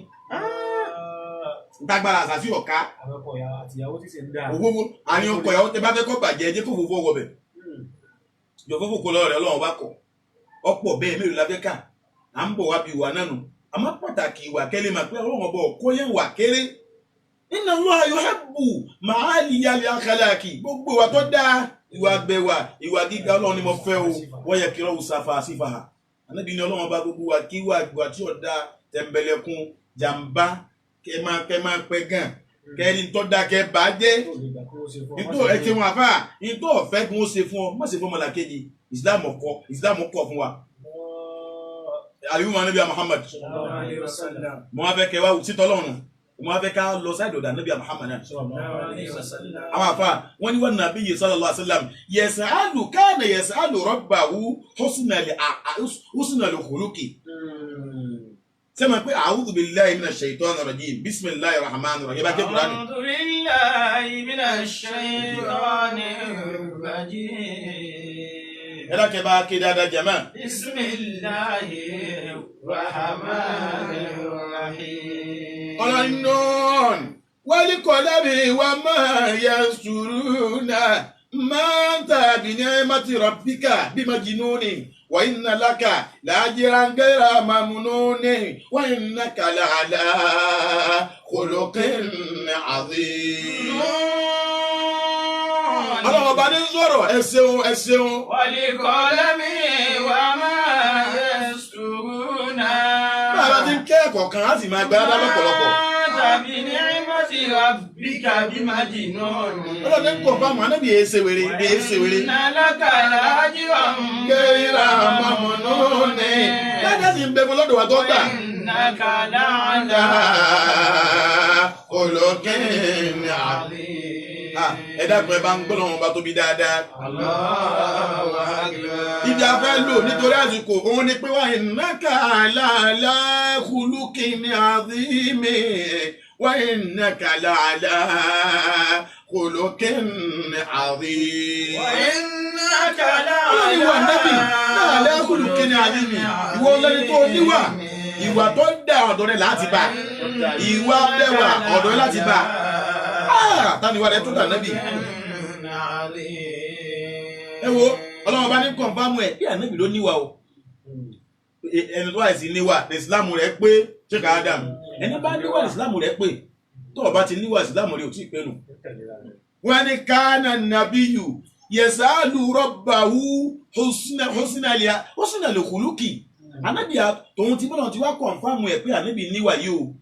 Gbàgbára àṣàṣì ọ̀ka. Àwọn ọkọ ìyàwó àti ìyàwó tí sì ń dà. Òfófó àárín ọkọ ìyàwó tẹ bá fẹ́ kó bàjẹ́ ẹ jẹ́ kó òfófó wọ bẹ̀. Jọ fófó kó lọ́rẹ̀ Ọlọ́run bá kọ̀. Ọ̀pọ̀ bẹ́ẹ̀ mélòó la fẹ́ kà. À ń bọ̀ wá bí ìwà náà nù. Àmọ́ pàtàkì ìwà kẹ́lẹ́ máa pé Ọlọ́run ọba ọ̀kọ́ yẹn wà kéré. Inna Allaha yuhibbu ma'aliya al-akhlaqi. Gbogbo ìwà tó dáa, ìwà àgbẹ̀wà, ìwà gíga Ọlọ́run ni mo fẹ́ o. Wọ́n yẹ kí ọlọ́run sáfà sífà. Ànábì ní Ọlọ́run ọba gbogbo wa kí wà ìwà tí ò dáa tẹ̀m̀bẹ̀lẹ̀kun jàǹbá kẹ máa pẹ́ gan. Kẹ́ni tó dáa kẹ bàá jẹ́. Nítò ẹ ti wọn àfà, nítò ọ̀fẹ́ kí wọ́n ṣe fún ọ, má ṣe fún ọmọlàkejì. Ìsìlámù kọ̀ fún wa. Àlùmọ́ Ànábì Muhammad. Mo wá fẹ́ kẹ wá sítọ́ lọ́run. Mo wá fẹ́ ká lọ sáìdì ọ̀dà Ànábì Muhammad náà. Àwọn àfà wọ́n ní wọ́n nàbí yìí sallallahu alaihi wasallam. Yas'alu kana yas'alu rabbahu husnal khuluqi. Sẹ́mi pé a'udhu billahi minash shaitani rajim bismillahir rahmanir rahim. Bá ké Kùránì. A'udhu billahi minash shaitani rajim. Ẹ dákẹ́ bá ké dáadáa jàmá. Bismillahir rahmanir rahim. Ọlọ́run náà Wal-qalami wa ma yansuruna ma anta bi ni'mati rabbika bimajnuni wa inna laka la'ajran ghayra mamnuni wa innaka la'ala khuluqin 'azim. Ọlọ́run ọba ní sọ̀rọ̀, ẹ ṣeun, ẹ ṣeun. Wal-qalami wa ma yasturuna. Bá a ti ń kẹ́ẹ̀kọ̀ kan, á sì máa gbáradá lọ́pọ̀lọpọ̀. Tàbí ní mọ́tì rabbika bimajnun. Ọlọ́run ní kò bá mọ̀, anábì èé ṣe wèrè, èé ṣe wèrè. Inna laka la'ajran Ghayra mamnuni. Ládàá sì ń bẹ fún lọ́dọ̀ wa tó gbà. Innaka la'ala Khuluqin 'azim. Ẹ dákun, ẹ bá ń gbọ́ lọ́wọ́ bá tóbi dáadáa. Allahu akbar. Ibi a fẹ́ lò nítorí àsìkò òun ni pé wa innaka la'ala khuluqin 'azim wa innaka la'ala khuluqin 'azim. Wa innaka la'ala Ọlọ́run ìwà nábì la'ala khuluqin 'azim. Ìwọ ọlọ́ni tó níwà, ìwà tó dà ọ̀dọ̀ rẹ̀ láti bá, ìwà bẹ́wà ọ̀dọ̀ rẹ̀ láti bá. Tani ìwà rẹ̀ tó dà nábì? Ẹ wo, ọlọ́run bá ní confirm ẹ̀ bí ànábì ló níwà o. Ẹni tó wà sí níwà ní ìsìlámù rẹ̀ pé. Sheikh Adam, ẹni bá níwà ní ìsìlámù rẹ̀ pé. Tó o bá ti níwà, ìsìlámù rẹ̀ ò tí ì pé nù. Wọ́n ní kana nàbíyù yasalu rabbahu husna al-khuluqi. Ànábì tòun ti bọ́lá ti wá confirm ẹ̀ pé ànábì níwà yìí o.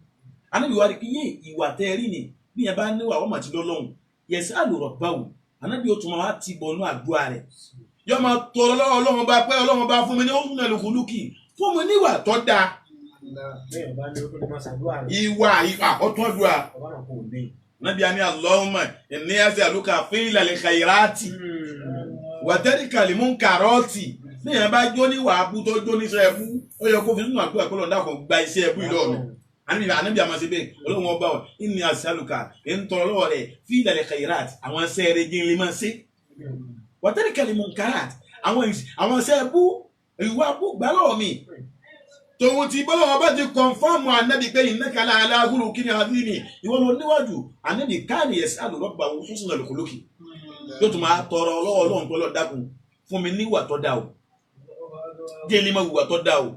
Ànábì wá rí kí yé ìwà tẹ́ rí ni bí yẹn bá níwà, wọ́n mà ti lọ́lọ́hùn. Yasalu rabbahu, ànábì ó tún máa ti bọnú àdúrà rẹ̀, yọ máa tọrọ lọ́wọ́ Ọlọ́run bá pẹ́, Ọlọ́run bá fún mi ní husna al-khuluqi, fún mi níwà tó dáa. Bẹ́ẹ̀ bá ní o tó lè máa ṣàdúrà rẹ̀. Ìwà ọ̀tún àdúrà. Ọba náà kò ní. Nàbí àní Allahumma inni as'aluka fi'lal khairati wa tarkal munkarati. Níyàn bá jó ní wàá bú tó jó níṣẹ́ ẹbú, ó yẹ kó fi sínú àdúrà kó lọ́n dàkọ̀ gba iṣẹ́ ẹbú ìlú ọ̀nà. Ànábì àmọ́ sí bẹ́ẹ̀, Ọlọ́run ọba ọ̀ inni as'aluka ń tọrọ lọ́wọ́ rẹ̀ fi'lal khairati, àwọn iṣẹ́ rẹ̀ jí ń lè máa ṣe, wa tarkal munkarati, àwọn iṣẹ́ ẹbú, ìwà bú gbà lọ́wọ́ mi. Tòun ti bọ́lá wọn bá ti confirm ànábì pé innaka la'ala khuluqin azim, ìwọ lọ níwájú ànábì kana yas'alu rabbahu husnal khuluqi, yóò tún máa tọrọ ọlọ́wọ́ Ọlọ́run tó lọ dákun fún mi níwà tó dáa o, jẹ́ ní máa wùwà tó dáa o.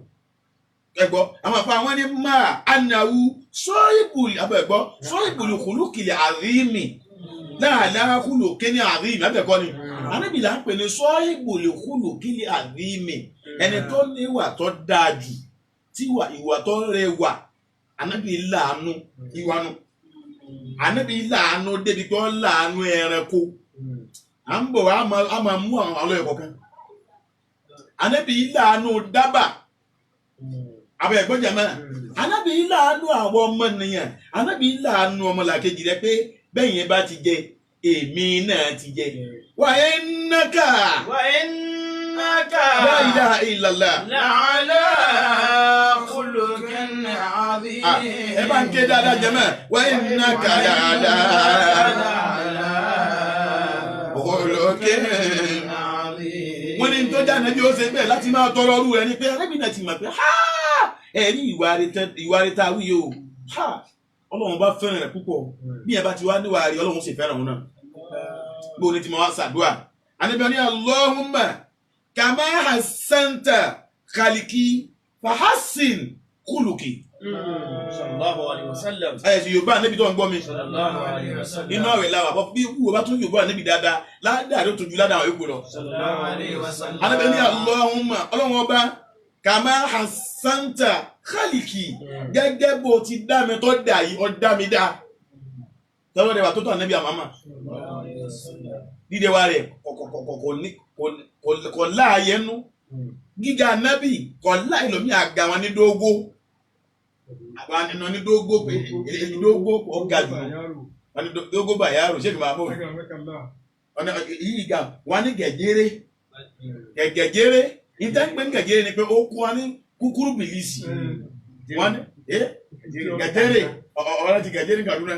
Ẹgbọ́ àwọn àfa àwọn ní máa anáwó sọ́ìbùlì abẹ́gbọ́ sọ́ìbùlì khuluqil azimi la'ala khuluqin azimi abẹ́kọ́ ni ànábì là ń pè ní sọ́ìbùlì khuluqil azimi, ẹni tó níwà tó dáa jù, tí ìwà tó rẹwà. Ànábì láàánú ìwà nu, ànábì láàánú débi pé ó láàánú ẹranko. À ń bọ̀ wá, á máa mú àwọn àlọ́ ẹ̀kọ́ kan. Ànábì láàánú dábà abẹ́ ẹ̀gbọ́n jàmá. Ànábì láàánú àwọn ọmọnìyàn, ànábì láàánú ọmọlàkejì rẹ pé bẹ́ẹ̀ yẹn bá ti jẹ, èmi náà ti jẹ. Wa innaka Wa innaka la ilaha illallah. la'ala khuluqin 'azim. Ẹ bá ń ké dáadáa jàmá. Wa innaka la'ala khuluqin. Wọ́n ní tó jáde bí ó ṣe bẹ́ẹ̀ láti máa tọrọ ọrú rẹ ni pé arábìnrin náà ti mọ̀ pé ẹ̀rí ìwà rẹ̀ tá a wí yìí o, Ọlọ́run bá fẹ́ràn rẹ̀ púpọ̀. Bí ẹ bá ti wá níwà rí, Ọlọ́run sì fẹ́ràn òun náà. Bó ní ti máa wá ṣàdúrà, àníbi ní Allahumma kama hassanta khaliki fahassin khuluqi. Sallallahu alayhi wa sallam. Ẹ̀ sì Yorùbá níbi tó ń gbọ́ mi. Sallallahu alayhi wa sallam. Inú àwẹ̀ làwà bọ́ bí kú bá tún Yorùbá níbi dáadáa ládàá ló tún ju ládàá àwọn yòókù lọ. Sallallahu alayhi wa sallam. Ànábì ní Allahumma, Ọlọ́run ọba, kama hassanta khaliki, gẹ́gẹ́ bó ti dá mi tó dà yìí, ó dá mi dá. Tọ́lọ́ rẹ̀ wà tó tó ànábì àmàmà. Dídé wa rẹ̀ kò láàyè nú. Gíga ànábì kò láàyè lómi àga wọn ní dógó. Àwọn àna ní dógó pé dógó ọ̀gá jù. Wọ́n ní dógó bàyárò ṣé kì máa bọ̀. Wọ́n ní yìí ga wọ́n ní gẹ̀gẹ́rẹ́ gẹ̀gẹ́rẹ́ ìtẹ́ ń pè ní gẹ̀gẹ́rẹ́ ni pé ó kún wa ní kúkúrú bìlísì. Wọ́n ní gẹ̀gẹ́rẹ́ ọ̀rọ̀ ti gẹ̀gẹ́rẹ́ Kaduna.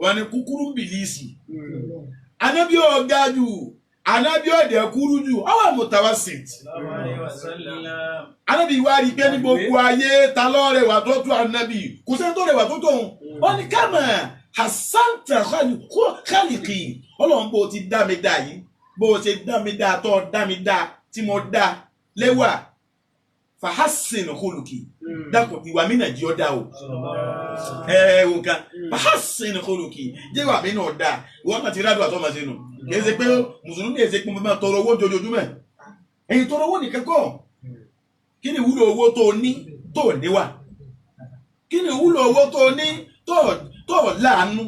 Wọ́n ní kúkúrú bìlísì. Ànábì ọ̀gá jù. Ànábì ọ̀dẹ̀ kúrú jù ọwọ́ mutawasit. Ànábì wá rí i pé ní gbogbo ayé ta ló rẹwà tó tó ànábì, kò sẹ́ni tó rẹwà tó tóun. Ó ní kama hasanta khaliqi, ọlọ́run bó ti dá mi dá yìí, bó ti dá mi dá tó dá mi dá tí mo dá lẹ́wà, fahassin khuluqi, dákun ìwà mi náà jí ọ́ dá o. Ẹ ẹ wò kan fahassin khuluqi, jẹ́ ìwà mi náà dá. Ìwọ náà ti rádùn àtọ́ màá ṣe nù. Kì í ṣe pé mùsùlùmí ẹ̀ ṣe pé mo máa tọrọ owó jojoojúmọ́. Ẹ̀yin tọrọ owó nìkan kọ́. Kí ni ìwúlò owó tó o ní tó o níwà? Kí ni ìwúlò owó tó o ní tó o láàánú?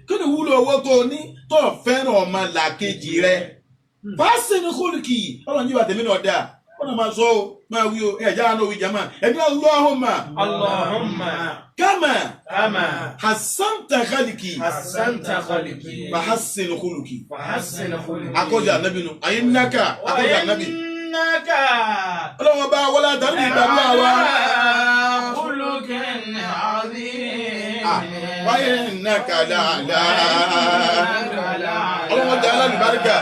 Kí ni ìwúlò owó tó o ní tó o fẹ́ràn ọmọ làkejì rẹ? Fahassin khuluqi, ọlọ́run yíwà tèmi náà dáa. Wọ́n náà máa sọ o, máa wí o, ẹ̀já àánú wí jama. Ẹ̀mí Allahumma. Allahumma. Kama. Kama. Hasanta khaliki. Hasanta khaliki. Fahassin khuluqi. Fahassin khuluqi. Akọ́jà ànábì nu. Àyínnaka akọ́jà ànábì. Àyínnaka. Ọlọ́run ọba wọlé àtàrí ìgbàgbọ́ àwa. Khuluqin azim. Wáyé innaka la'ala. Ọlọ́run ọjà alálùbáríkà.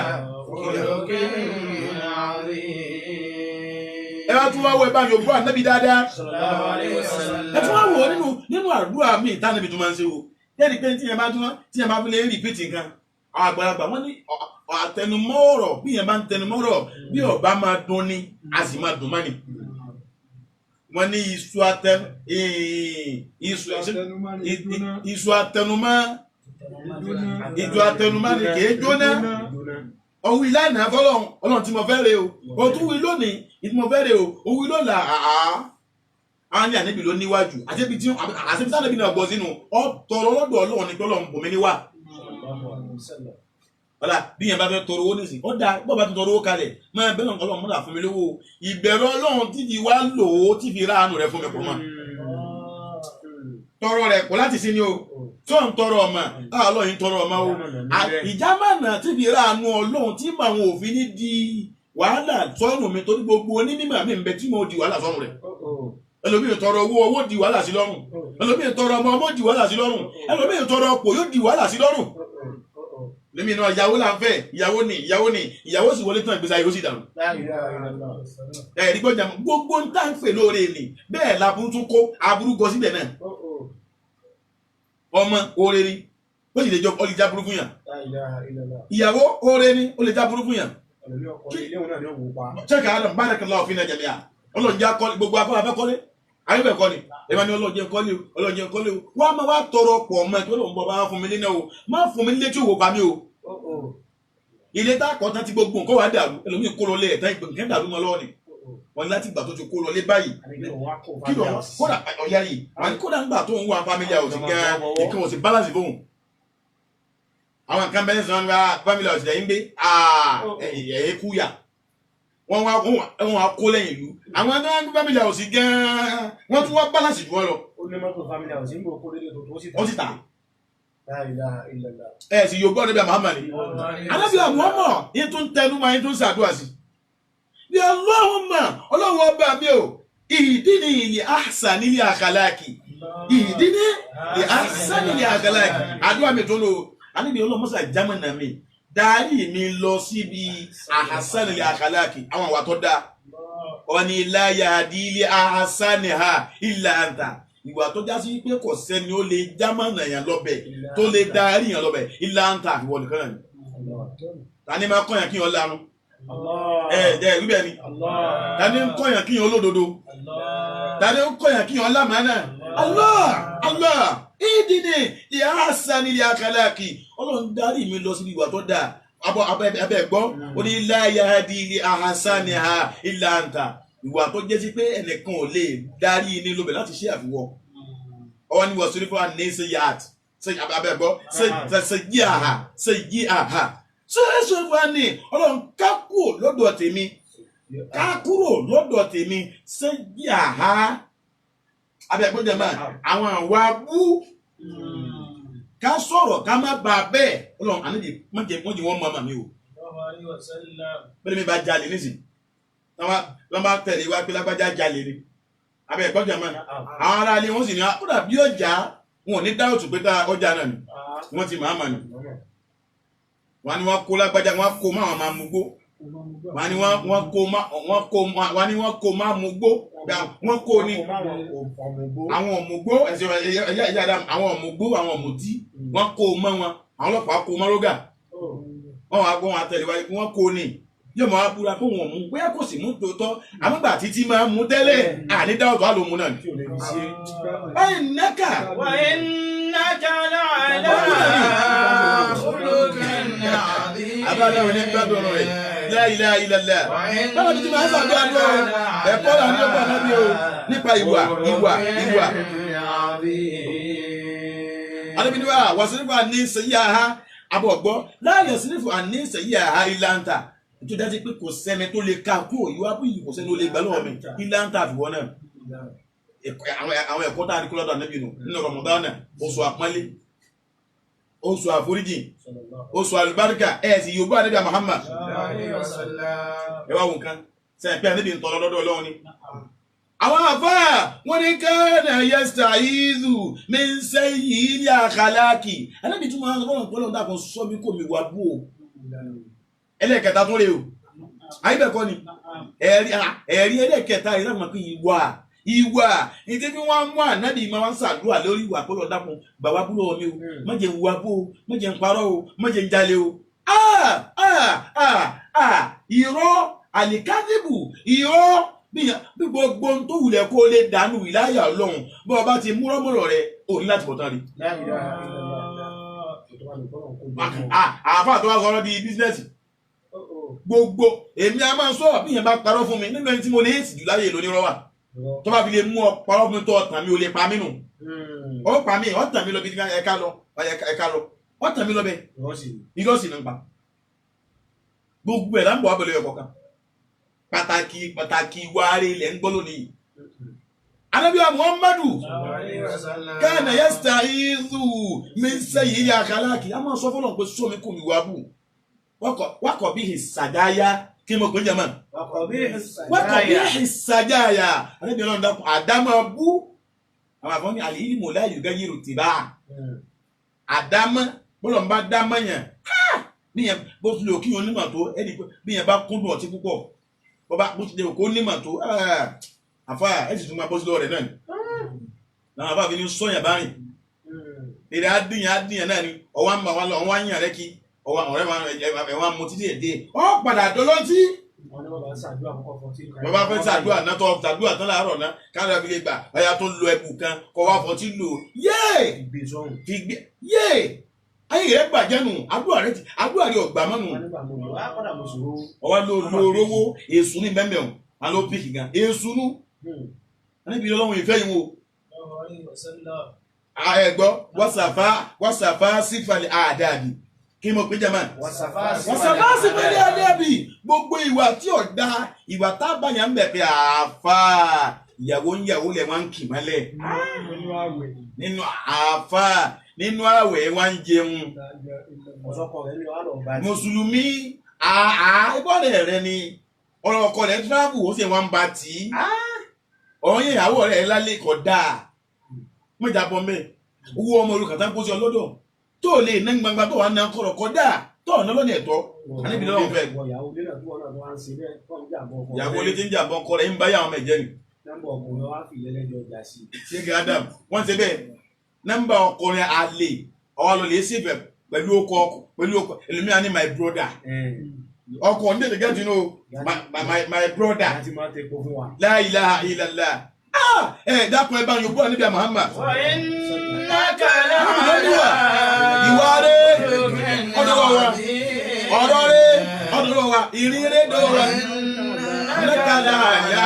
Khuluqin azim. Ẹ wá tún wá wọ ẹ bá yòókù ànábì dáadáa. Sallallahu alayhi wa sallam. Ẹ tún wá wọ nínú àdúrà mi ìtànàbì tó máa ń ṣe o. Yẹ́nì pé tí yẹn bá tún tí yẹn bá fi lè rìpíìtì nǹkan. Àwọn àgbàlagbà wọ́n ní àtẹnumọ́ ọ̀rọ̀ bí yẹn bá ń tẹnumọ́ ọ̀rọ̀ bí ọba máa dún ni a sì máa dùn mọ́ni. Wọ́n ní iṣu àtẹnumọ́ ìjọ àtẹnumọ́ ni kì í jóná. Ọ̀hún ìlànà fọlọ́run ọlọ́run tí mo fẹ́ rè o, o tún wí lónìí tí mo fẹ́ rè o, o wí lọ́la àá. Àwọn ní ànábì ló níwájú àti tí ànábì náà gbọ́ sínú ọ tọrọ lọ́dọ̀ ọlọ́run ní pé ọlọ́run bùnmi níwà. Ọ̀la bí yẹn bá fẹ́ tọrọ owó nísìnyí, ó dáa bó bá tún tọrọ owó kalẹ̀ máa bẹ́ẹ̀ lọ́n ọlọ́run mọ́tà fún mi lówó. Ìbẹ̀rù ọlọ́run tí fi wá lò ó tí fi ráàánú rẹ̀ fún mi pọ̀ mọ́. Tọrọ rẹ̀ kò láti sin ni o, tó ń tọrọ ọmọ, ọlọ́run tọrọ ọmọ o. Ìjámànà tí fi ráàánú ọlọ́run tí màwọn òfin ní di wàhálà sọ́run mi torí gbogbo onímọ̀ mi ń bẹ tí mo di wàhálà sọ́run rẹ̀. Ẹlòmíì tọrọ owó, owó di wàhálà sí lọ́rùn. Ẹlòmíì tọrọ ọmọ, ọmọ di wàhálà sí lọ́rùn. Ẹlòmíì tọrọ ọ̀pọ̀ yóò di wàhálà sí lọ́rùn. Lèmi náà ìyàwó là ń fẹ́, ìyàwó ni, ìyàwó ni, ìyàwó sì wọlé tán ìgbésí ayé ó sì dàrú. Ẹ̀rí gbọ́dọ̀ gbogbo ń tà ń pè lóore ni bẹ́ẹ̀ laburú tún kó aburú gọ síbẹ̀ náà. Ọmọ oore ni, ó sì lè jọ ó lè já burúkú yàn. Ìyàwó oore ni, ó lè já burúkú yàn. Ṣé kàá lọ barakallahu fina jami'a. Ọlọ́run jẹ́ akọ́lé gbogbo afọ́lá fẹ́ kọ́lé. Àyẹ̀wò ẹ̀kọ́ ni, ẹ máa ní Ọlọ́run jẹ́ kọ́lé o, Ọlọ́run jẹ́ kọ́lé o. Wọ́n á máa wá tọrọ pọ̀ ọmọ ẹ̀ tó lóun bọ̀ bá fún mi lé náà o. Má fún mi létí òwò pa mí o. Ilé tá a kọ́ tán ti gbogbo nǹkan wà dàrú, ẹlòmíì kó lọ lé ẹ̀tàn nǹkan dàrú mọ́ lọ́wọ́ ni. Wọ́n ní láti ìgbà tó ti kó lọ lé báyìí. Kí ló kódà ọ̀yá yìí, wọ́n ní kódà ńgbà tó ń wá family house gan, nǹkan ò sì balance fóun. Àwọn nǹkan bẹ́ẹ̀ sọ wọn family house lẹ́yìn gbé, ẹ̀yẹ kúyà. Wọ́n wá kó lẹ́yìn ìlú. Àwọn náà ń gbé family house gan-an, wọ́n tún wá balance jù wọ́n lọ. Ó ní mọ́tò family house ń bò kó lélẹ̀ tó sì tà. Ó sì tà. La ilaha illallah. Ẹ sì yóò gbọ́ níbi Muhammad ni. Anábì Muhammad yín tún tẹnu máa yín tún ṣàdúrà sí. Bí Allahumma ọlọ́run ọba mi o, ihdini li ahsani akhlaqi. Ihdini li ahsani akhlaqi. Àdúrà mi tó lò. Anábì ọlọ́run mọ́sà jámọ̀nà mi. Darí mi lọ síbi ahsani akhlaqi. Àwọn àwà tó dáa. Ọ̀ni la yahdi li ahsaniha illa anta. Ìwà tó já sí pé kò sẹ́ni ó lè jámọ̀nà yàn lọ́bẹ̀ tó lè darí yàn lọ́bẹ̀ illa anta ìwọ nìkan náà ni. Ta ni máa kọ́yàn kí yàn lanu? Ẹ ẹ rí bẹ́ẹ̀ ni. Ta ni ń kọ́yàn kí yàn olódodo? Ta ni ń kọ́yàn kí yàn lámàánà? Allah Allah ìdíni ìhásánì akhlaqi. Ọlọ́run darí mi lọ síbi ìwà tó dáa. Abọ́ abẹ́ gbọ́, ó ní la yahdi li ahsaniha illa anta. Ìwà tó jẹ́ sí pé ẹnìkan ò lè darí ní lóbẹ̀ láti ṣe àfiwọ́. Ọwọ́ ni wọ́n sọ fún wa ní ṣe yàt ṣe abẹ́ gbọ́ ṣe yí àhà ṣe yí àhà. Ṣé ẹ sọ fún wa ní ọlọ́run ká kúrò lọ́dọ̀ tèmi ká kúrò lọ́dọ̀ tèmi ṣe yí àhà. Abẹ́ gbọ́ jẹ́ máa àwọn àwa bú ká sọ̀rọ̀ ká má ba bẹ́ẹ̀ ọlọ́run àníjì wọ́n jẹ́ wọ́n mọ àmà mi o. Bẹ́ẹ̀ mi bá jalè nísìnyí wọ́n bá tẹ̀lé wá pé lágbájá jalè ni abẹ́ ẹ̀kọ́ jàmá àwọn ará ilé wọ́n sì ní kódà bí ọjà wọn ò ní dá òtún pé tá ọjà náà ni wọ́n ti máa mà ní. Wọ́n ní wọ́n kó lágbájá, wọ́n kó máwọn máa mugbó. Wọ́n ní wọ́n kó máa mugbó. Wọ́n kó ní àwọn ọ̀mùgbó, ẹ̀sìn ẹ̀yà ẹ̀yà àwọn ọ̀mùgbó, àwọn ọ̀mùtí, wọ́n kó mọ́ wọn. Àwọn ọlọ́pàá kó mọ́ rógà. Wọ́n wá gbọ́ wọn àtẹ̀lé wáyé pé wọ́n kó ní. Yóò máa búra pé wọ́n mú, bóyá kò sì mú tòótọ́. Àmúgbà títí máa mú tẹ́lẹ̀, àní dáwọ̀tò á ló mú náà ni. Báyìí nákà. وإنك لعلى خلق عظيم. Abájáde ní gbádùn ọ̀rọ̀ rẹ̀. La ilaha illallah. Báwo ni ti máa ń sàdúrà ní o? Ẹ̀kọ́ là ń lọ́gbà náà bí o. Nípa ìwà, ìwà, ìwà. Adébíní wa, wàsínífù àní sẹ́yí àhá. Abọ̀ gbọ́, láàyè sínífù àní sẹ́yí àhá ìlàntà. Tó dájú pé kò sẹ́ni tó lè ka kúrò ìwà bí kò sẹ́ni tó lè gbà lọ́wọ́ mi. Ìlàntà àfiwọ́ náà. Àwọn ẹ̀kọ́ tá a ní kó lọ́dọ̀ Ànábì nù nínú Ramadan, oṣù àpọ́nlé, oṣù àforíjì, oṣù àlùbáríkà, ẹ̀ sì yóò bá Ànábì Muhammad. Ẹ wá wo nǹkan sẹ́yìn pé Ànábì ń tọrọ lọ́dọ̀ Ọlọ́run ni. Àwọn àfáà wọ́n ní kana yasta'izu min sayyi'il akhlaqi. Ànábì tún máa ń sọ fọ́nà pọ́lọ́n dàkún sọ mí kò mí wá bú o. Ẹlẹ́ẹ̀kẹta tún rè o. Àyíbẹ̀kọ́ ni ẹ̀rí ẹlẹ́ẹ̀kẹta yìí láti mọ̀ pé ìwà ìwà ìdí bí wọ́n mú Ànábì máa ń ṣàdúrà lórí ìwà pọ́lọ́ dàkún bàbá búrò mi o, má jẹ́ ń wá bú o, má jẹ́ ń parọ́ o, má jẹ́ ń jalè o. Irọ́ àlìkádìbù, irọ́ bí gbogbo ohun tó wulẹ̀ kó lè dànù ìláyà Ọlọ́run bó o bá ti mú rọ́mọ̀rọ̀ rẹ ò ní láti bọ̀ tán rí. Àáfàá tó wá sọ̀rọ̀ di bísínẹ́sì gbogbo èmi a máa sọ bí yẹn bá parọ́ fún mi nínú ẹni tí mo lè èsì jù láyè lóní rọ́wà tó bá fi lè mú ọ parọ́ fún mi tó ọ̀tàn mi ò lè pa mí nù. Ó pa mí, ọ̀tàn mi lọ bí ẹ̀ka lọ, ẹ̀ka lọ, ọ̀tàn mi lọ bẹ́ẹ̀, irọ́ sì ní pa. Gbogbo ẹ̀ láǹbọ̀ abẹ́lẹ̀ ẹ̀kọ́ kan. Pàtàkì pàtàkì wàrí ilẹ̀ ń gbọ́ lónìí. Ànábì Muhammadu kana yasta'izu min sayyi'il akhlaqi. A máa sọ fọlọ́n pé sómi kò mi wá bù. Wakọ̀ bí ìsàdáyà kí mo pè é jẹ́mọ̀. Wakọ̀ bí ìsàdáyà. Ànábì Ọlọ́run dákun àdámọ̀ bú. Àwọn àfọ́n ní al-ilmu la yughayyiru tibaa. Àdámọ̀ bọ́lọ̀ ń bá dámọ̀ yẹn. Níyẹn bó tilẹ̀ òkè yẹn onímọ̀ tó ẹni bí yẹn bá kúndùn ọtí púpọ̀. Bọ́bá bó tilẹ̀ òkè onímọ̀ tó àfa ẹ̀ sì tún máa bọ́ sí lọ́wọ́ rẹ̀ náà ni. Làwọn àbá fi ní sọ̀yàn bá rìn. Èrè adìyàn adìyàn náà ni ọwọ́ ń bá wa lọ ọwọ́ ń yàn rẹ́ kí ọwọ́ ọ̀rẹ́ wa ẹ̀wọ̀n mutí díẹ̀ díẹ̀. Ọ padà dọ́lọ́tí. Bàbá fẹ́ ṣàdúrà náà tọ́ ṣàdúrà tán láàárọ̀ náà káàdà fi lè gbà ọ̀yà tó lo ẹ̀bù kan kọ́ wá fọtí lò yéè yéè ayé rẹ gbàjẹ́ nù àdúrà rẹ ọ̀gbà mọ́nu. Ọwọ́ ló lo rówó èṣù ní bẹ́ẹ̀ mẹ́wọ̀n àlọ́ píkì gan èṣù nù. Níbi Ọlọ́run ìfẹ́ yìí wo. Ẹ̀gbọ́ wàsàfà sífàlẹ̀ àdàbì kí mo pè jẹ́ máa. Wàsàfà sífàlẹ̀ àdàbì gbogbo ìwà tí ò da ìwà tá a bá yàn ń bẹ̀ pé àáfà ìyàwó ń yàwó lẹ̀ wọ́n ń kì mọ́lẹ̀. Nínú àáfà nínú àwẹ̀ wọ́n ń jẹun. Mùsùlùmí àá ìbọ̀lẹ̀ rẹ ni ọ̀rọ̀ ọkọ rẹ̀ tíráàbù ó sì wọ́n ń ba tì í. Ọ̀rọ̀ yẹn ìyàwó rẹ̀ lálẹ́ kọ̀ dáa. Mọ̀jà bọ̀ mẹ́ owó ọmọ olùkà tá ń kó sí ọlọ́dọ̀ tó lè ná gbangba tó wà ná kọ̀rọ̀ kọ̀ dáa tó ọ̀nà lọ́nà ẹ̀tọ́. Àníbi lọ́wọ́ fẹ́. Ìyàwó ilé tí ń jà bọ́ ọkọ rẹ̀ ń bá yàwọn ọmọ ẹ̀jẹ̀ ni. Ṣé Adam wọ́n ṣe bẹ́ẹ̀ nọ́mbà ọkùnrin àlè ọwọ́ lọ lè ṣe fẹ́ pẹ̀lú ọkọ pẹ̀lú ọkọ ẹlòmíràn ní my brother. Ọkọ ní tètè gẹ́tì nù my brother. La ilaha illallah. Ẹ dákun ẹ bá yòókù Ànábì Muhammad. Ìwà rẹ̀ ọ̀dọ̀ wa, ọ̀rọ̀ rẹ̀ ọ̀dọ̀ wa, ìrìn rẹ̀ dọ̀ wa. Lẹ́kàlá yá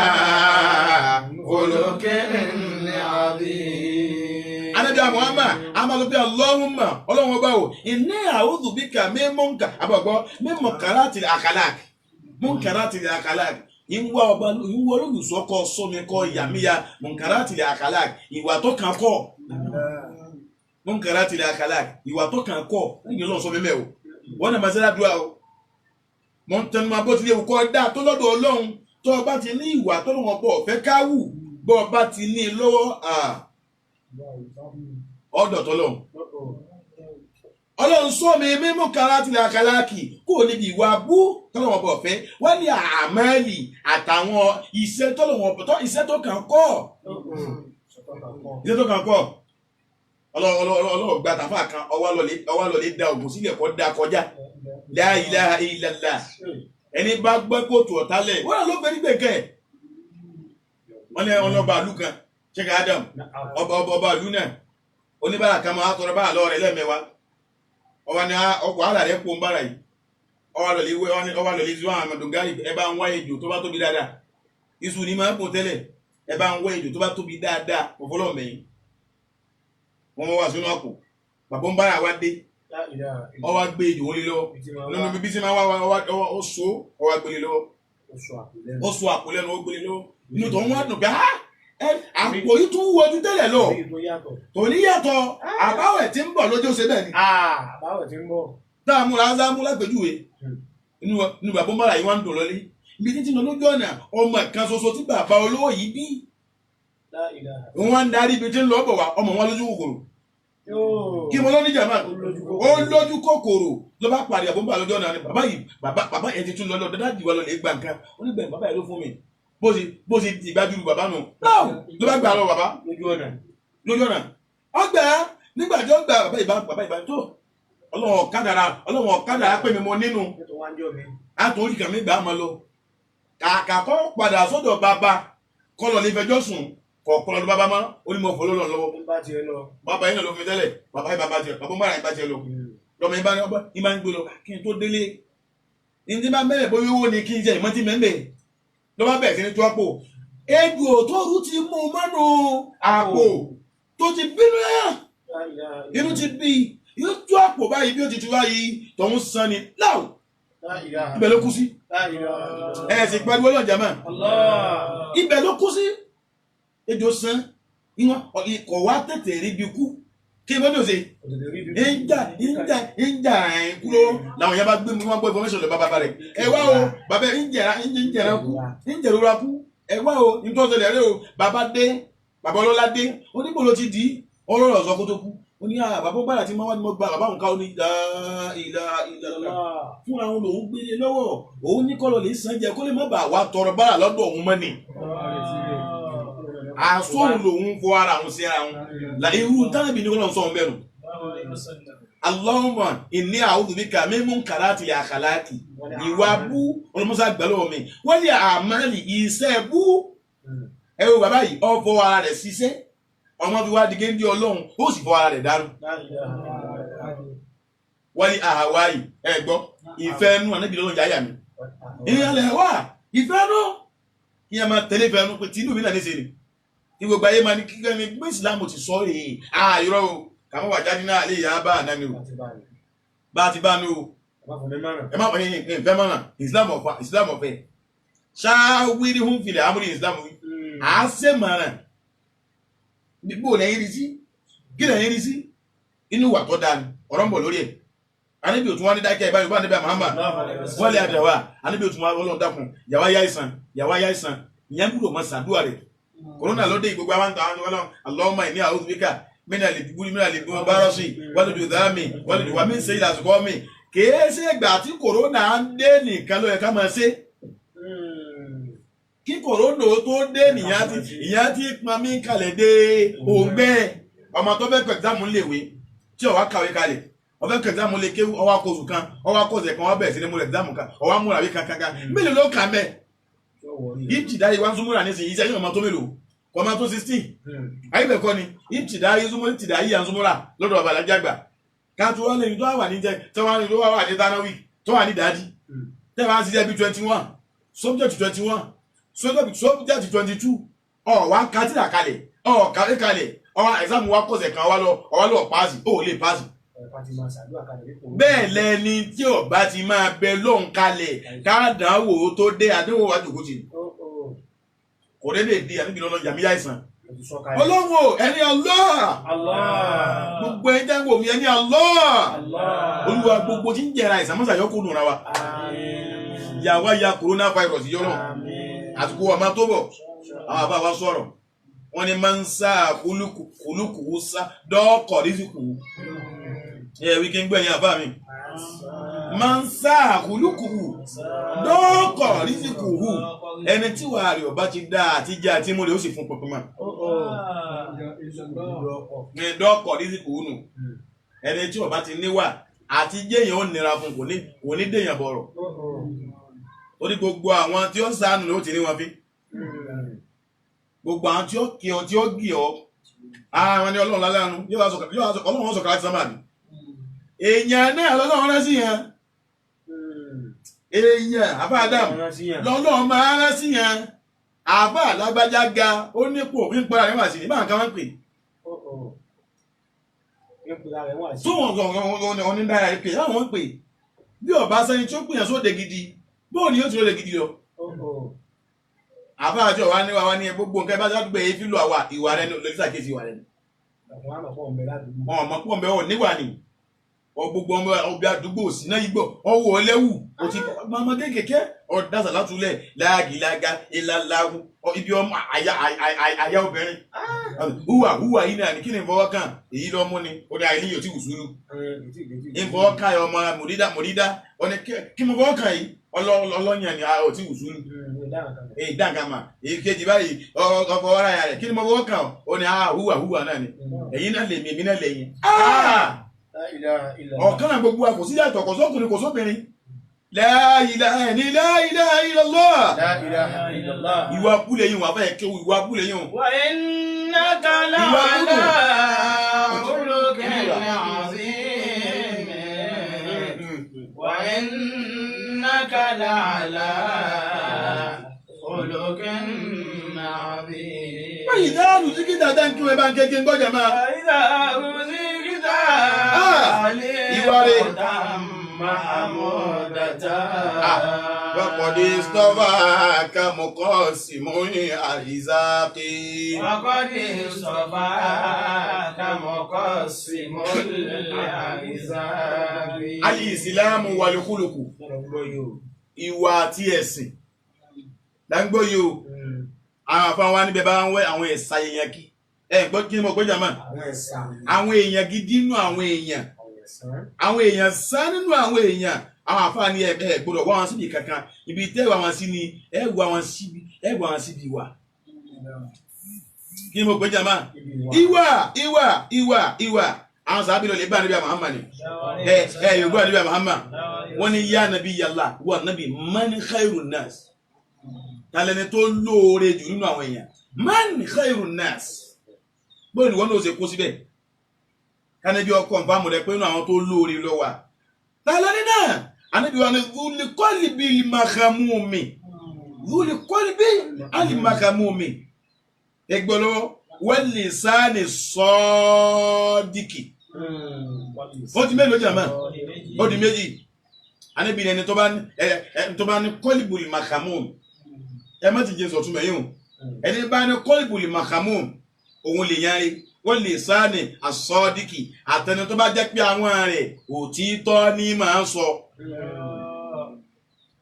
Ànábì Muhammad a máa sọ pé Allahumma Ọlọ́run ọba o, inni a'udhu bika min munkar àbọ̀gbọ́ min munkaratil akhlaq munkaratil akhlaq. Ìwà ọba ìwọ olùsọkọ sọmi kọ ìyàmíya munkaratil akhlaq ìwà tó kàn kọ munkaratil akhlaq ìwà tó kàn kọ níbi Ọlọ́run sọ mímẹ́ o wọn náà máa ṣe ládùúgbà o mọ̀ ń tẹnu máa bó tilẹ̀ kọ́ dá tó lọ́dọ̀ Ọlọ́run tó o bá ti ní ìwà tó lọ́wọ́ bọ̀ fẹ́ káwù bọ́ ọ bá ti ní lọ́wọ́ ọ̀dọ̀ tọ́lọ̀. Ọlọ́run sọ mi mímú kara tilẹ̀ àkàlákì kó o níbi ìwà bú tọ́lọ́wọ́n bọ̀ fẹ́ wọ́n ní àmẹ́lì àtàwọn iṣẹ́ tọ́lọ́wọ́n bọ̀ iṣẹ́ tó kàn kọ́ iṣẹ́ tó kàn kọ́. Ọlọ́run gba tàfà kan ọwá lọ́lẹ̀ da ògùn sílẹ̀ kọ́ da kọjá. La ilaha illallah. Ẹni bá gbọ́ kóòtù ọ̀tálẹ̀ wọ́n náà ló gbé nígbèkẹ́. Wọ́n ní ọlọ́ba àlú kan Sheikh Adam ọba ọba àlú náà oníbàrà kan máa tọrọ báà lọ́wọ́ rẹ̀ lẹ́ẹ̀mẹ́wàá. Ọba ní ọkọ̀ àlà rẹ̀ kó ń bára yìí. Ọba lọ́lẹ̀ wẹ́ ọba lọ́lẹ̀ zuwa àmàdùngárì ẹ bá ń wá ejò tó bá tóbi dáadáa. Iṣu ni máa ń pò tẹ́lẹ̀ ẹ bá ń wá ejò tó bá tóbi dáadáa òfọlọ́ mẹ́yìn. Wọ́n wá sínú àpò bàbá ń bára wa dé ọwá gbé ejò wọn lé lọ́wọ́ nínú bíbí sí máa wá ó so ọwá gbélé lọ́wọ́ ó so àpò lẹ́nu ó gbélé lọ́wọ́ inú tó ń wá dùn pé àpò yìí tún wọjú tẹ́lẹ̀ lọ kò ní yàtọ̀ àbáwẹ̀ tí ń bọ̀ lójó ṣe bẹ́ẹ̀ ni. Àbáwẹ̀ tí ń bọ̀. Tá a múra á mú lápèjúwe inú bàbá ń bára yìí wá ń dùn lọ́lé ibi títí lọ lójú ọ̀nà ọmọ kan ṣoṣo tí bàbá olówó yìí bí wọ́n ń darí ibi tí ń lọ bọ̀ wá ọmọ wọn lójú kòkòrò kí mo lọ ní jàmbá ó lójú kòkòrò ló bá parí àbúrò bá lójú ọ̀nà ni bàbá yìí bàbá yẹn ti tún lọ lọ dáadáa jìwà lọ lè gba nǹkan ó ní bẹ́ẹ̀ bàbá yẹn ló fún mi bó ṣe di ìgbájú bàbá nù ló bá gbà lọ bàbá lójú ọ̀nà lójú ọ̀nà ọgbà nígbà tí ó gbà bàbá ìbá bàbá ìbá tó ọlọ́wọ̀n ọ̀kadàrà ọlọ́wọ̀n ọ̀kadàrà pé mi mọ nínú àtòrí kàmí gbà á mọ lọ kàkà kọ́ padà sọ́dọ̀ bàbá kọ́ lọ lè fẹjọ́ sùn kọ̀ọ̀kan lọ bàbá mọ́ onímọ̀ fọlọ́ lọ lọ́wọ́ bàbá yìí náà ló fi tẹ́lẹ̀ bàbá yìí bàbá tiẹ̀ bàbá mọ́ra yìí bá tiẹ̀ lọ lọ́mọ yìí bá ní bá ń gbé lọ kí n tó délé ní ti bá mẹ́rẹ̀ bóyá owó ni kí n jẹ ìmọ̀ tí mẹ́mẹ́ ló bá bẹ̀rẹ̀ sí ní tó àpò egbò tó rú ti mú mọ́nu àpò tó ti bínú yá inú ti bí yóò tú àpò báyìí bí ó ti tú báyìí tọ̀hún san ni láò ibẹ̀ ló kú sí ẹ̀ sì pariwo lọ́jà mọ́ ibẹ̀ ló kú sí ejò san ìwọ̀n ikọ̀ wá tètè rí bí kú kí wọ́n tó ṣe ìjà ìjà ìjà kúrò làwọn yẹn bá gbé wọn gbọ́ information lọ bàbá rẹ̀ ẹ wá o bàbá ìjẹ̀rà kú ìjẹ̀rora kú ẹ wá o nítorí rẹ̀ o bàbá dé bàbá ọlọ́lá dé oníbò ló ti di ọlọ́rọ̀ sọ kó tó kú ó ní bàbá bàrà tí máa wá ní mo gba bàbá òun ká ó ní ìlà ìlà ìlà fúnra òun lòún gbélé lọ́wọ́ òun ní kọ́lọ̀ lè san jẹ kó lè má bàa wá tọrọ bára lọ́dọ̀ òun mọ́ ni àsóhun lòun fọ ara òun sí ara òun la irú tánàbí ní kọ́lọ̀ ń sọ òun bẹ́ẹ̀ nù. Allahumma inni a'udhu bika min munkarati akhlaqi ìwà bú ọlọmọsá gbẹ́lọ́wọ́ mi wọ́n ní àmàlì iṣẹ́ bú ẹ wo bàbá yìí ó fọ ara rẹ̀ ṣiṣẹ́ ọmọ fi wá di géńdé ọlọ́run ó sì fọ ara rẹ̀ dànù. Wọ́n ní àhàwáyì ẹ gbọ́ ìfẹ́ nú ànábì lọ́nà yáyà mi ìyàlẹ̀ wà ìfẹ́ nú kí ẹ máa tẹ̀lé ìfẹ́ nú pé tìǹbù mi náà ní ṣe ni kí gbogbo ayé máa ní kíkẹ́ ní gbé ìsìlámù ti sọ rèé àìrọ́ o kàmú wà jáde náà lè yá bá àná ni o bá ti bá ní o ẹ má fẹ́ ìfẹ́ mọ́nà ìsìlámù ọ̀fà ìsìlámù ọ̀fẹ́ ṣáwírí hún filẹ̀ amúrí ìsìlámù wí à á ṣe mọ̀ràn bó lẹ́yìn rí sí kí lẹ́yìn rí sí inú wà tó dáa ni ọ̀rọ̀ ń bọ̀ lórí ẹ̀ aníbi òtún wá ní dákẹ́ ìbáyọ̀ bá níbẹ̀ Muhammad wọ́n lé àdàwà aníbi òtún wá ọlọ́run dákun yàwá yá ìsàn yàwá yá ìsàn ìyẹn gbúdọ̀ mọ sàdúrà rẹ̀ corona ló dé gbogbo àwọn àwọn ọlọ́run Allahumma inni a'udhu bika mina lè dùgbò mina lè gbọ́ bárọ́sì wọ́n lè dùn dáàmì wọ́n lè dùn wàmí ṣe ìlàsùkọ́ mi kìí ṣe ìgbà tí corona ń dé nìkan ló yẹ ká máa ṣe kí corona tó dé nìyẹn ti pọn mí kalẹ̀ dé òǹgbẹ́ ọmọ tó fẹ́ kọ ẹ̀gzámù léwe tí ó wá kàwé kalẹ̀ ó fẹ́ kọ ẹ̀gzámù lé kéwú ọwọ́ akóṣù kan ọwọ́ akóṣù kan ọwọ́ bẹ̀rẹ̀ sí ní múra ẹ̀gzámù kan ọwọ́ amúra wí kankan mélòó ló kà mẹ́ ìtìdáyé wá ń súnmúra nísìnyí iṣẹ́ yóò máa tó mélòó kọ́ máa tó 16 ayébẹ̀ kọ́ ni ìtìdáyé súnmọ́ ìtìdáyé à ń súnmúra lọ́dọ̀ bàbá alájàgbà káàtó wà lẹ́yìn tó wà ní jẹ tó wà ní tánáwì tó wà ní dájí tẹ́ bá ń ṣiṣẹ́ bí 21 subject 21 subject 22 ọ̀ wá kátìrà kalẹ̀ ọ̀ kàwé kalẹ̀ ọ̀ exam wa kọ̀sẹ̀ kan wá lọ ọ̀wá lọ paasi ó lè paasi. Bẹ́ẹ̀ lẹni tí ọba ti máa bẹ lóhùn kalẹ̀ káàdánwò tó dé àdéhùn wájú kò tì kò dé lè di àníbi lọ́nà yàmíyá ìsàn. Ọlọ́run o ẹni Allah gbogbo ẹni jẹ́ wò mí ẹni Allah olúwa gbogbo tí ń jẹra ìsàn mọ́sà yọkù nùra wa yàwá ya coronavirus yọrọ àsìkò ọmọ tó bọ̀ àwọn àbá wa sọ̀rọ̀ wọ́n ní máa ń sá kúlùkù sá dọ́ọ̀kọ̀ rísìkù Ẹ wí kí n gbẹ̀yìn àbá mi. Máa ń sá àkúlùkùrù dọ́ọ̀kọ̀ rísíkùrù, ẹni tí wàá rí ọba ti dá àti jẹ́ àti múlẹ̀ ó sì fún pọpọ mọ́. Ní dọ́ọ̀kọ̀ rísíkùrù nù, ẹni tí ọba ti níwà àti jẹ́yàn ó nira fún, kò ní dèyàn bọ̀rọ̀. Torí gbogbo àwọn tí ó sànù ló ti ní wọn fi gbogbo àwọn tí ó kí ọ tí ó gì ọ, àwọn ni Ọlọ́run lálẹ́nu yóò wá sọ̀kà, Ọlọ́run sọ̀kà láti sánmà ni. Èèyàn náà lọ́lọ́run rán sí yẹn, èèyàn àbá Adam lọ́lọ́run máa rán sí yẹn. Àbá alágbájá ga, ó nípò ń pera rẹ̀ wá sí ní báwọn kan máa ń pè tó wọn onídàára rẹ̀ pè láwọn ń pè bí ọba sẹ́ni tí ó pèyàn sóde gidi, bóun ni yóò ti lóde gidi lọ. Àbá àjọ wa ní wa ní gbogbo nǹkan bá sádùgbò èyí fi lọ àwà ìwà rẹ lórí sàkíyèsí ìwà rẹ ni. Wọn ọmọ pọ̀ mbẹ́ ọ̀ níwà ni ọ gbogbo ọmọ ọbẹ̀ àdúgbò síná igbó ọwọ́ ọlẹ́wù o ti ọmọ kéékèèké ọ̀dàsà látúlẹ̀ láàgìlága ìlàláwù ibi ọmọ àyà obìnrin húwà húwà yìí náà ní kí ni ìfọwọ́ kàn èyí lọ mú ni ó ní àìlíyò tí wùsùlù ìfọwọ́ kàn ọmọ mòrídà mòrídà ọ ní kí mo fọwọ́ kàn yìí ọlọ́yàn ni ò tí wùsùlù èyí dàgàmà èyí kejì báyìí ọkọ̀ ọ̀rá rẹ̀ kí ni mo fọwọ́ kàn ó ní húwà húwà náà ni èyí náà lèmi èmi náà lẹ́yìn. Ọ̀kan náà gbogbo wa kò sí yàtọ̀, kò sókùnrin kò sóbìnrin. La ilaha ní la ilaha illallah. Ìwà kúlẹ̀ yìí wà fẹ́ kí ìwà kúlẹ̀ yìí. Wa innaka la'ala khuluqin 'azim. Wa innaka la'ala khuluqin 'azim. Báyìí dáàlù sí kí dáadáa ń kí wọn bá ń kéke ń gbọ́jà máa. Ìwà rẹ̀. Wàkọ̀dé sọ́fà kàmùkọ́ sí mú àrísàkí. Wàkọ̀dé sọ́fà kàmùkọ́ sí mú àrísàkí. Ayé ìsìlámù wà lókùlùkù. Ìwà àti ẹ̀sìn. Láńgbó yìí o. Àwọn àfáà wa níbẹ̀ bá ń wẹ́ àwọn ẹ̀sà èèyàn kí. Ẹ gbọ́ kí ni mo gbọ́jà máa. Àwọn èèyàn gidi nínú àwọn èèyàn. Àwọn èèyàn sá nínú àwọn èèyàn. Àwọn àfáà ní ẹ gbọ́dọ̀ wá wọn síbi kankan. Ibi tẹ́ wá wọn sí ni ẹ wá wọn síbi, ẹ wá wọn síbi wà. Kí ni mo gbọ́jà máa? Ìwà ìwà ìwà ìwà. Àwọn sàábì lọ lè bá Ànábì Muhammad ni. Ẹ ẹ Yorùbá Ànábì Muhammad. Wọ́n ní yá nàbí yàlá wà nàbí man khairun nas. Talẹ́ni tó lóore jù nínú àwọn èèyàn. Man khairun nas. Bóyá ìwọ náà ó ṣe kó síbẹ̀. Kánẹ́bí ọkọ̀ nfàmù rẹ pé inú àwọn tó lóore lọ wà. Talẹ́ni náà, Ànábì wa ni dhul qalbil mahamumi. Dhul qalbil mahamumi. Ẹgbẹ́ lọ́wọ́ wal lisani sadiqi. Ó di mélòó jàmá? Ó di méjì. Ànábì ni ẹni tó bá ní qalbul mahamumi. Ẹ má ti jẹ sọ̀tún mẹ́yìn o. Ẹni bá ní qalbul mahamumi, òun lè yan rí. Wọ́n lè sáàni àsọdíkì àtẹni tó bá jẹ́ pé àwọn rẹ̀ òtítọ́ ní máa ń sọ.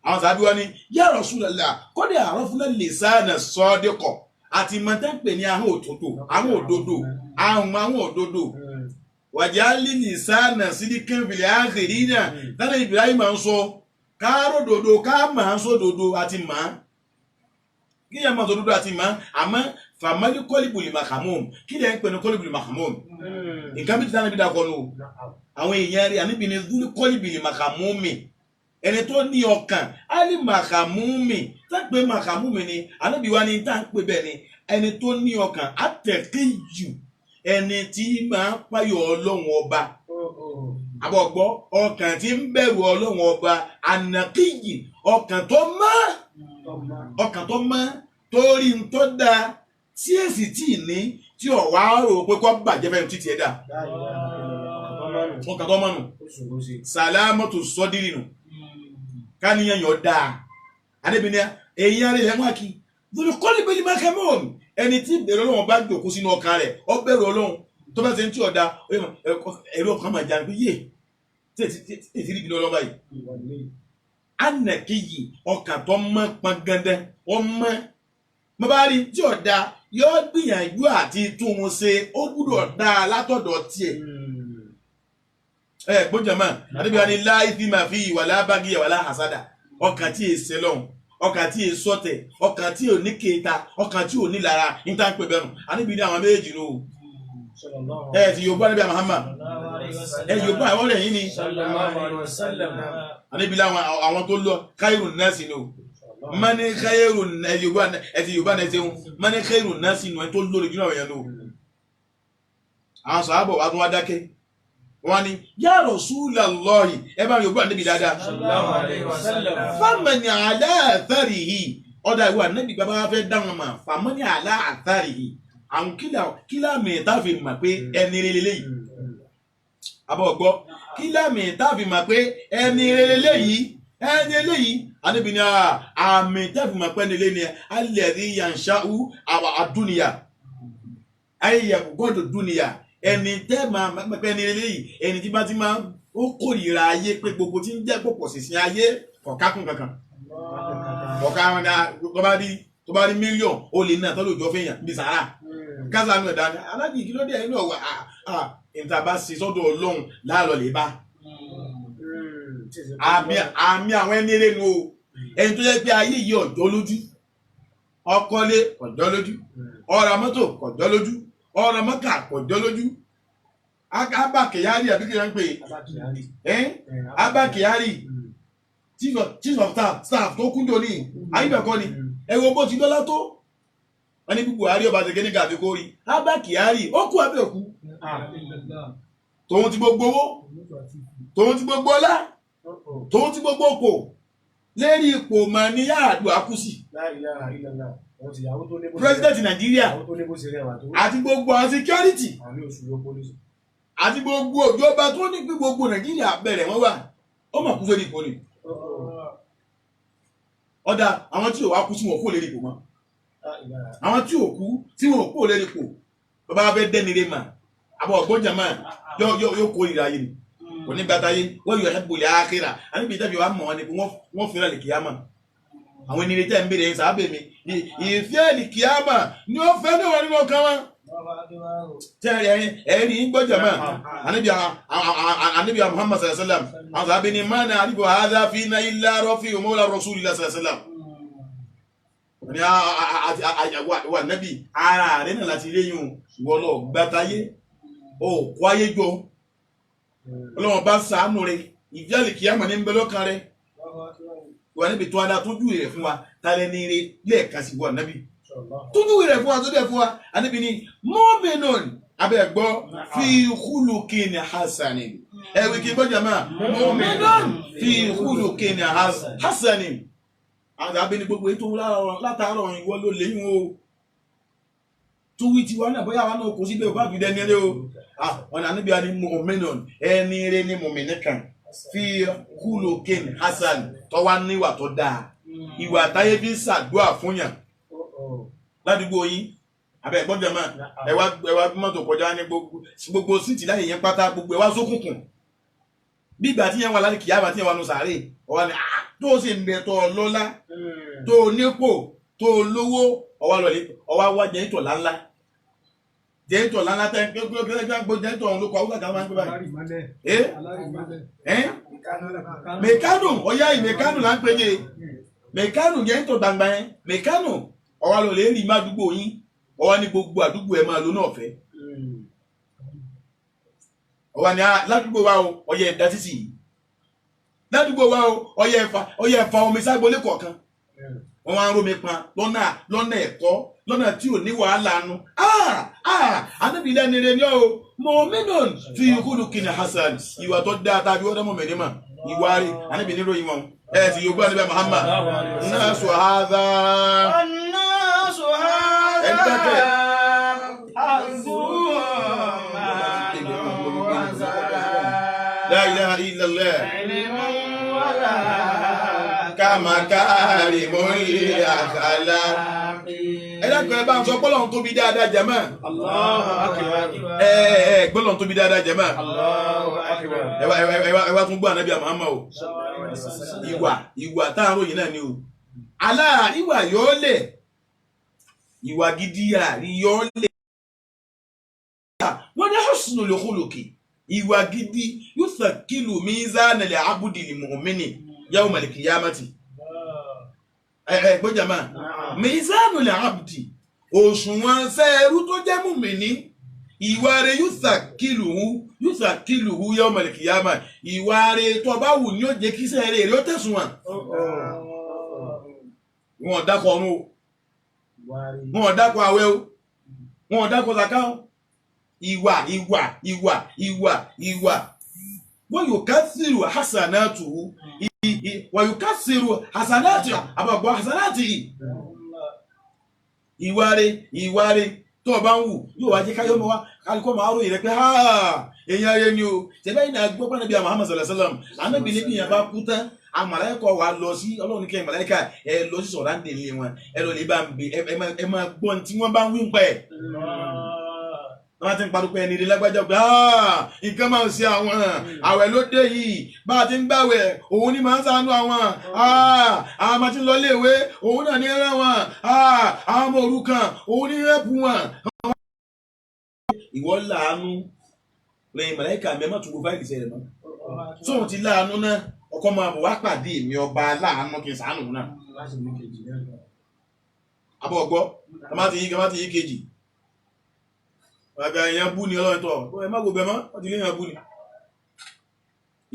Àwọn sàbí wọn ni ya Rasulullah kọ́dẹ̀ àárọ̀ fúnlẹ̀ lè sáàni àsọdíkọ̀ àti mọ̀tẹ́ǹpè ní ahọ́n òtótó àwọn òdodo ahùn àwọn òdodo. Wàjà lílì sáànà sídìkín fil akhirina tánà Ibrahim máa ń sọ káàró dodo ká máa ń sọ dodo àti máa kí yẹn máa sọ dodo àti máa àmọ́ famali kọlibuli mahamum kí lè ń pè ní kọlibuli mahamum nǹkan bí títà níbi dàkọ nù àwọn èèyàn rí àníbi ní zuli kọlibuli mahamumi ẹni tó ní ọkàn ali mahamumi tá ń pè mahamumi ni àníbi wa ni tá ń pè bẹ́ẹ̀ ni ẹni tó ní ọkàn àtẹ̀kéjù ẹni tí máa ń payọ̀ Ọlọ́run ọba àbọ̀gbọ́ ọkàn tí ń bẹ̀rù Ọlọ́run ọba ànàkíyì ọkàn tó mọ́ ọkàn tó mọ́ torí ń tó dáa tí èsì tí ì ní tí ọ̀wá rò pé kọ́ bàjẹ́ fẹ́ẹ́ títí ẹ̀ dà ọkàn tó mọ́nu sàlámọ́tò sọ́dírì nù káníyàn yọ̀ dáa adébìnrin èyí arẹ yẹn wá kí lórí kọ́lí máa kẹ́ mọ́ mi ẹni tí ìbẹ̀rù Ọlọ́run bá jòkó sínú ọkàn rẹ̀ ó bẹ̀rù Ọlọ́run tó bá ṣe ń tí ọ̀dà ẹ̀rọ ọkàn máa jáde pé yé tí èsì rí ìbínú Ọlọ́run báyìí ànàkéyì ọkàn tó mọ́ pọn gandan ọmọ mo bá rí tí ọ̀dà yóò gbìyànjú àti tún un ṣe ó gbúdọ̀ dá a látọ̀dọ̀ tiẹ̀. Ẹ gbọ́njọ mọ́ àdébí wa ni láìsí máa fi ìwà lábàgì wà láhàsádà. Ọkàn tí èsè lọ́hùn, ọkàn tí èso ọ̀tẹ̀, ọkàn tí ò ní kéta, ọkàn tí ò ní lára níta ń pè bẹ́ẹ̀ nù. Àdébí ní àwọn méjì nù o. Ẹ ti Yorùbá níbi Muhammad, ẹ Yorùbá àwọn ọ̀rẹ́ yìí ni. Àdébí láwọn àwọn tó lọ káírù nọ́ọ̀sì nù o. Mani káírù ẹ Yorùbá, ẹ ti Yorùbá náà ẹ ti ń mani káírù nọ́ọ̀sì nù, ẹ tó lórí jù náà yẹn nù o. Àwọn sàábọ̀ wa tún wá dákẹ́, wọ́n ní ya Rasulallahi, ẹ bá Yorùbá níbi dáadáa. Famani ala atharihi, ọ̀dà ìwà níbi bàbá wa fẹ́ dáhùn mà famani ala atharihi, àwọn kílà mìíràn fi mà pé ẹni rere léyìí. Àbọ̀ gbọ́, kílà mìíràn fi mà pé ẹni rere léyìí, ẹni eléyìí. Àníbi ni àmì tẹ́fì mà pé ẹni eléyìí ni alladhi yansha'u àdúnìyà ayé gbọ́dọ̀ dúnìyà. Ẹni tẹ́ máa pẹ́ ẹni eléyìí, ẹni tí bá ti máa ó kórìíra ayé pé gbogbo tí ń jẹ́ pọ̀pọ̀ sísìn ayé kọ̀ọ̀kákùn kankan ọ̀ká wọn ni tó bá rí mílíọ̀n ó lè ná tọ́lú ìjọ fẹ́yàn bí sàárà kásá nù ẹ̀dá ni alájì kí ló dé ẹni ọ̀wà níta bá ṣe sọ́dọ̀ Ọlọ́run láàlọ́ lè bá àmì àwọn ẹni eré nu o. Ẹni tó yẹ pé ayé yìí ọ̀jọ́ lójú, ọkọ́lé ọ̀jọ́ lójú, ọ̀rà mọ́tò ọ̀jọ́ lójú, ọ̀rọ̀ mọ́kà kò jọ lójú. Abba Kyari àbí kí ló ń pè é, Abba Kyari chief of staff tó kúndò ní ayíbẹ̀kọ́ ni. Ẹ wo bó ti dọ́lá tó, wọ́n ní Buhari ọba tẹ̀gẹ́ ní gàbí kó rí Abba Kyari ó kú abẹ́ òkú, tòun ti gbogbo owó, tòun ti gbogbo ọlá, tòun ti gbogbo òpò lérí ipò mà ní Yar'Adua kú sí, president Nàìjíríà àti gbogbo àwọn security àti gbogbo òjọba tó ní pé gbogbo Nàìjíríà bẹ̀rẹ̀ wọ́n wà, ó mà kú sórí ipò ni. Ọ̀dà àwọn tí ò wá kú tí wọn kú lérí ipò mọ́, àwọn tí ò kú tí wọn kú lérí ipò, bàbá fẹ́ dẹ́nire mà àbọ̀ ọ̀gbọ́njà mà yóò kó ìrà yìí ni kò ní gbàtà yé wọ́n yóò ẹ̀bùn lè ákérà. Àníbi ìtẹ́bi wa mọ̀ wọn ni wọ́n fẹ́ràn lè kíyàmà. Àwọn ènìyàn tẹ́ ń béèrè yẹn sábẹ́ mi ìfẹ́ lè kíyàmà ni ó fẹ́ ní wọn nínú ọkàn wọn. Tẹ́rẹ̀ ẹ̀rí ń gbọ́jà mọ́ àníbi Muhammad sallallahu alaihi wasallam. Àwọn sábẹ́ ni mana àdìbò hadha fina illa rafi'u mawla rasulillah sallallahu alaihi wasallam. Ní wà nẹ́bì ara rẹ̀ náà láti léyìn ìwọ lọ gbàtàyé ó kó ayé jọ, Ọlọ́run bá ṣàánú rẹ̀ ìfẹ́ lè kíyàmà ní ń bẹ lọ́kàn rẹ̀ wà níbi tó adá tójú rẹ̀ fún wa tálẹ́ ní ire lẹ́ẹ̀kan sí wà nábì tójú rẹ̀ fún wa tó dẹ̀ fún wa. Àníbi ni mọ́mìnàn abẹ́ gbọ́ fi khuluqin hasanin, ẹ̀wì kí n gbọ́jà máa mọ́mìnàn fi khuluqin hasanin. Àwọn àbẹ́ ní gbogbo ètò látàárọ̀ ìwọ ló léyìn o tó wí tiwa náà bóyá wa náà kò síbẹ̀ ò bá fi dẹni eré o. Ọ̀nà àníbi wa ni mọ́mìnàn ẹni eré ni mọ́mìnì kan fi khuluqin hasan tó wá níwà tó dáa, ìwà táyé fi ń ṣàdúà fún yàn ládùúgbò yín. Abẹ́ ẹ̀gbọ́n jẹ̀ máa ẹ wá mọ́tò kọjá ní gbogbo síìtì láyé yẹn pátá gbogbo ẹ wá sókùnkùn bí ìgbà tí yẹn wà láti kìyàmà tí yẹn wà nù sàárè ọwọ́ ni tó o sì ń bẹ tó o lọ́lá tó o nípò tó o lówó ọwọ́ lọ́lẹ̀ ọwọ́ wá jẹ́ńtọ̀ láńlá jẹ́ńtọ̀ láńlá tẹ́ gbogbo jẹ́ńtọ̀ ọ̀hún ló kọ àwọn àgbà máa ń gbé báyìí. Mẹ̀kánù ọ̀yá yìí mẹ̀kánù là ń pè é mẹ̀kánù jẹ́ńtọ̀ gbangba yẹn mẹ̀kánù ọwọ́ lọ́lẹ̀ rí má dúgbò yín ọwọ́ ní gbogbo àdúgbò ẹ̀ máa lo náà fẹ́ ọwọ́ ní ládùúgbò wa o ọyẹ ẹ̀dá títì yìí ládùúgbò wa o ọyẹ ẹ̀fà omi ságbólé kọ̀ọ̀kan wọ́n wá ń rómi pa lọ́nà ẹ̀kọ́ lọ́nà tí ò ní wàhálà nu anábìlẹ̀ ni rẹ̀ ni ó mọ̀mínòn fi khuluqin hasan ìwà tó dáa tàbí ọ̀dọ́ mọ̀mìnì mà ìwà rí anábìlẹ̀ níròyìn wọn ẹ̀ sì yóò gbọ́ níbẹ̀ Muhammad náà sọ hadha. La ilaha illallah. Kama karimul akhlaq. Ẹ dákun ẹ bá ń sọ gbọ́lọ́hun tóbi dáadáa jàmá. Allahu akbar. Ẹ gbọ́lọ́hun tóbi dáadáa jàmá. Allahu akbar. Ẹ wá tún gbọ́ ànábì Muhammad o. Ìwà tá à ń ròyìn náà ni o. Alá ìwà yóò lẹ̀. Ìwà gidi àrí yóò lẹ̀. Wọ́n ní husnul khuluqi. Ìwà gidi yuthaqilu mizana al-abdi al-mu'mini yawma al-qiyamati. Ẹ gbọ́jà máa mizanu al-abdi, òṣùwọ̀n sẹ́ẹ̀rú tó jẹ́ mùmíní, ìwà rẹ̀ yuthaqiluhu yawma al-qiyamah. Ìwà rẹ̀ tó bá wù ní ó jẹ́ kí sẹ́ẹ̀rẹ̀ rẹ̀ ó tẹ̀sùn. Wọn dákọ̀ ọ̀run o, wọn dákọ̀ àwẹ̀ o, wọn dákọ̀ zaka o. Ìwà ìwà ìwà ìwà ìwà. Wọ́n yóò ká sírù hasanatu, wọ́n yóò ká sírù hasanatu àbàgbọ́ hasanatu yìí. Ìwà rẹ̀, ìwà rẹ̀ tó o bá ń wù yóò wá jẹ́ káyọ́ mọ́ wá kálukọ́ máa ròyìn rẹ pé ha, èèyàn rẹ ni o. Tẹ̀lé yìí náà gbọ́ pàdé bíi Muhammad sallallahu alaihi wasallam, anábì ní bí yẹn bá kú tán, àwọn màláíkà wà lọ sí ọlọ́run kẹ́ màláíkà ẹ lọ sí sọ̀rọ̀ àǹdè ilé wọn, ẹ lọ lè bá ń bẹ, ẹ máa gbọ́n tí wọ́n bá ń wí ń pẹ́. Wọ́n bá ti ń parúkọ ẹni rí lágbájá pé nǹkan máa ń ṣe àwọn àwẹ̀ ló dé yìí, bá a ti ń gbàwẹ̀ òun ni máa ń ṣàánú àwọn, àwọn máa ti ń lọ léèwé òun náà ní rán wọn, àwọn ọmọ òrukàn òun ní rẹ́pù wọn. Ìwọ láàánú lẹ́yìn màláíkà mẹ́mọ́ tó gbogbo fáìlì sẹ́yìn mọ́ sóhun ti láàánú náà, ọkọ máa bọ̀ wá pàdé mi ọba láàánú kí n ṣàánú náà. Abọ́ ọgbọ́ kàmá ti yí kejì àgbà èèyàn bú ni ọlọ́run tọ̀ ẹ má gbogbo ẹ mọ́, wọ́n ti lé èèyàn bú ni.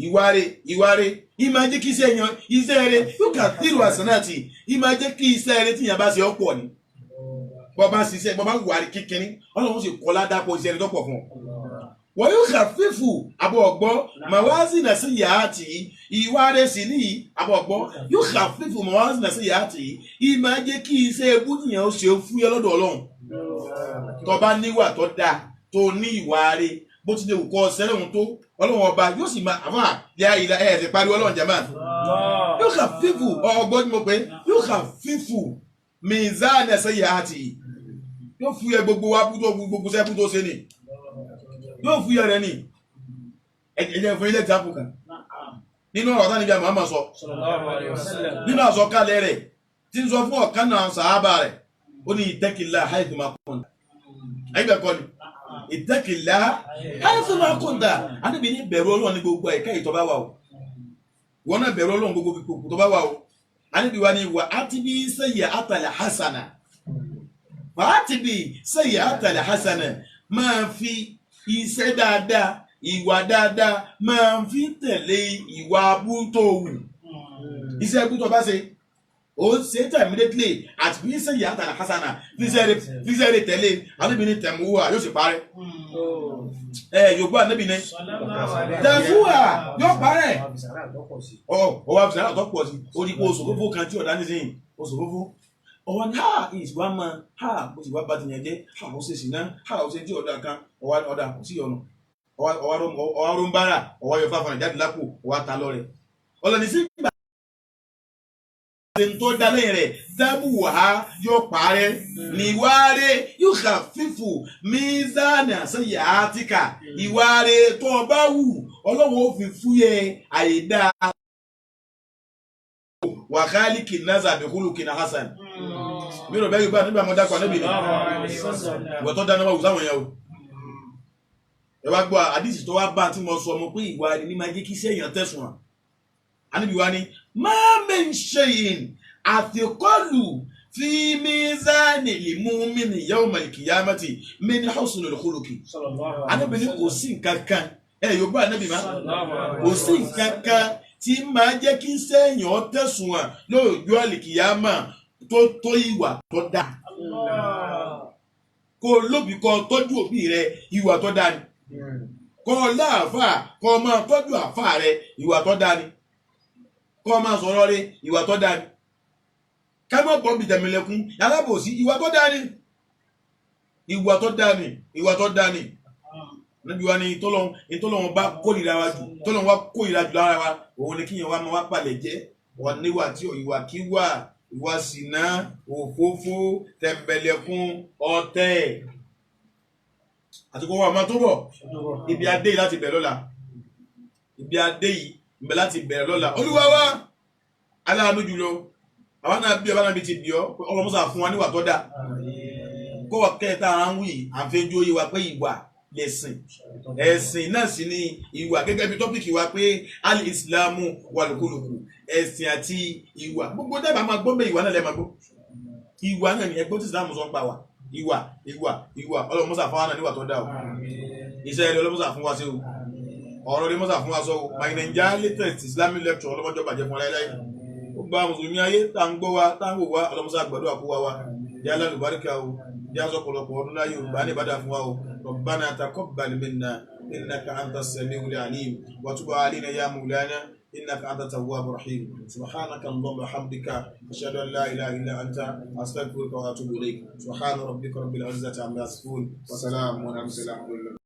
Ìwáre ìwáre ìmá jẹ́ kí iṣẹ́ èèyàn, iṣẹ́ rẹ̀ yóò kà tìrù àsánàtì, ìmá jẹ́ kí iṣẹ́ rẹ̀ tíyàn bá ṣe ọ̀pọ̀ ni. Bọ́ bá ṣiṣẹ́, bọ́ bá wùwárí kékeré, ọlọ́run sì kọ́ ládàpọ̀ iṣẹ́ rẹ̀ tọ́pọ̀ fún ọ. Wọ́n yóò kà fífù àbọ̀ ọ̀gbọ́ màwáàzì náà sí yàrá tì í. Ìwáre sì ní àbọ̀ ọ̀gbọ́ yóò kà fífù màwáàzì náà sí yàrá tì í, ìmá jẹ́ kí iṣẹ́ ebú tíyàn ó ṣe fúyẹ́ lọ́dọ̀ ọlọ́run. Tó bá níwà tó dáa, tó ní ìwà rẹ̀, bó ti lè wù kọ́ sẹ́lẹ̀hún tó, ọlọ́run ọba yóò sì máa àfà yá ìlà ẹ̀ ti pariwo ọlọ́run jẹ́ máa. Yóò kà fífù ọgbọ́n tí mo pè é, yóò kà fífù mizan ẹsẹ̀ yà á tì í, yóò fúyẹ́ gbogbo wa tó gbogbo sẹ́kù tó ṣe ni yóò fúyẹ́ rẹ ni. Ẹ jẹ́ fún ilé ìtàkùn kan nínú ọ̀rọ̀ táwọn ibi àmọ́ àmọ́ sọ nínú àsọkalẹ̀ rẹ̀ tí ń sọ fún ọ̀kan náà sàábà rẹ̀, ó ní ittaqillah haythu ma kunta. Ẹgbẹ́ kọ́ ni ittaqillah haythu ma kunta. Àníbi ní bẹ̀rù ọlọ́run ní gbogbo ẹ̀ka ìtọ́ bá wà o, wọn náà bẹ̀rù ọlọ́run gbogbo ipò tó bá wà o. Àníbi wa ni wà á ti bí sayyi'atal hasana, wà á ti bí sayyi'atal hasana, máa fi iṣẹ́ dáadáa, ìwà dáadáa máa fi tẹ̀lé ìwà abú tó wù. Iṣẹ́ abú tó bá ṣe, ó ṣe tẹ̀ immediately àti bí sayyi'atal hasana fíṣẹ́ rẹ̀ tẹ̀lé. Àníbi ní tẹ̀múwà yóò sì parẹ́. Ẹ Yorùbá àníbi ní tẹ̀múwà yóò parẹ́. Ọ wá fi sàrà tó pọ̀ sí ó ní kó oṣù fúnfún kan tí ọ̀dá nísìnyí oṣù fúnfún ọwọ́ ní ha ìsìwá máa ha bó sì wá bá ti yàn jẹ́ ha ó ṣe sì ná ha ó ṣe tí ọ̀dà kan ọwọ́ ọ̀dà kò sí ọ̀nà ọwọ́ ló ń bára ọwọ́ yọ fáfọ̀nà jáde lápò ọwọ́ ta lọ rẹ̀ ọlọ́ni sí ìgbà tó dá lẹ́yìn rẹ̀ dábù wá yóò parẹ́ níwáre yóò kà fífò mísánì àṣeyà átíkà. Ìwáre tó o bá wù ọlọ́run ó fi fúyẹ́ àyèdá wàhálì kìnnàzà àbíkúlù kìnnà hasan. Mi rò bẹ́ẹ̀ yorùbá nígbà mọ́ dákọ̀ níbi ni ìwọ tó dáná wà wù sáwọn yẹn o. Ẹ wá gbọ́ àdìsí tó wá bá tí mo sọ ọmọ pé ìwà ni máa jẹ́ kí iṣẹ́ èèyàn tẹ̀sùn hàn. Àníbi wa ni máa min shay'in àfikọ́lù fi mizani lil mu'mini yawmal qiyamati min husnil khuluqi. Àníbi ni kò sí nǹkan kan, ẹ yorùbá àníbi má kò sí nǹkan kan tí máa jẹ́ kí iṣẹ́ èèyàn tẹ̀sùn hàn lóòjọ́ àlìkìyàmà tó tó ìwà tó dáa. Kó lóbi kó tọ́jú òbí rẹ, ìwà tó dáa ni. Kó láàfáà kó máa tọ́jú àfáà rẹ, ìwà tó dáa ni. Kó máa sọ̀rọ̀ rẹ, ìwà tó dáa ni. Ká má bọ́ bìtẹ̀mílẹ̀kùn alábòsí, ìwà tó dáa ni. Ìwà tó dáa ni, ìwà tó dáa ni. Níbi wa ni tọ́lọ́hún bá kórìíra wa jù, tọ́lọ́hún wa kórìíra jù lára wa, òun ni kíyàn wa máa wá palẹ̀ jẹ́ wà níwà tí ìwà kíwà, ìwà sìná, òfófó, tẹ̀m̀bẹ̀lẹ̀kun, ọ̀tẹ̀. Àti kó wa máa tó bọ̀ ibi adé yìí láti bẹ̀rẹ̀ lọ́la, ibi adé yìí ń bẹ láti bẹ̀rẹ̀ lọ́la. Olúwa wa aláàánú jùlọ, àwọn náà bí ọba náà bí ti bí ọ, ọlọmọsà fún wa níwà tó dáa. Kó wà kẹta ara ń wí àfẹjọ yìí wa pé ìwà Lẹ̀sìn, ẹ̀sìn náà sì ni ìwà, gẹ́gẹ́ bí topic wa pé al-islamu wal-khuluqu, ẹ̀sìn àti ìwà. Gbogbo dábàá máa gbọ́ bẹ́ẹ̀, ìwà náà lẹ́ẹ̀ máa gbọ́. Ìwà náà ni ẹgbẹ́ tí Islam sọ ń pa wà. Ìwà, ìwà, ìwà. Ọlọ́mọ́sà fún wa náà níwà tó dá o. Iṣẹ́ ẹni ọlọ́mọ́sà fún wa sí o. Ọ̀rọ̀ ni mọ́sà fún wa sọ o. My Naija latest Islamic lecture, ọlọ́mọjọ́ bàjẹ́ fún wa láéláé. Ó gba mùsùlùmí ayé tá ń gbọ́ wa, tá ń wò wá, ọlọ́mọ́sà gbàdúrà kó wa wa jẹ́ alálùbáríkà o, jẹ́ aṣọ́pọ̀lọpọ̀ ọdún láyé o, bá ní ìbádà fún wa o. ربنا تقبل منا إنك أنت السميع العليم وتب علينا يا مولانا إنك أنت التواب الرحيم. سبحانك اللهم وبحمدك، أشهد أن لا إله إلا أنت، أستغفرك وأتوب إليك. سبحان ربك رب العزة عما يصفون، وسلام على المرسلين.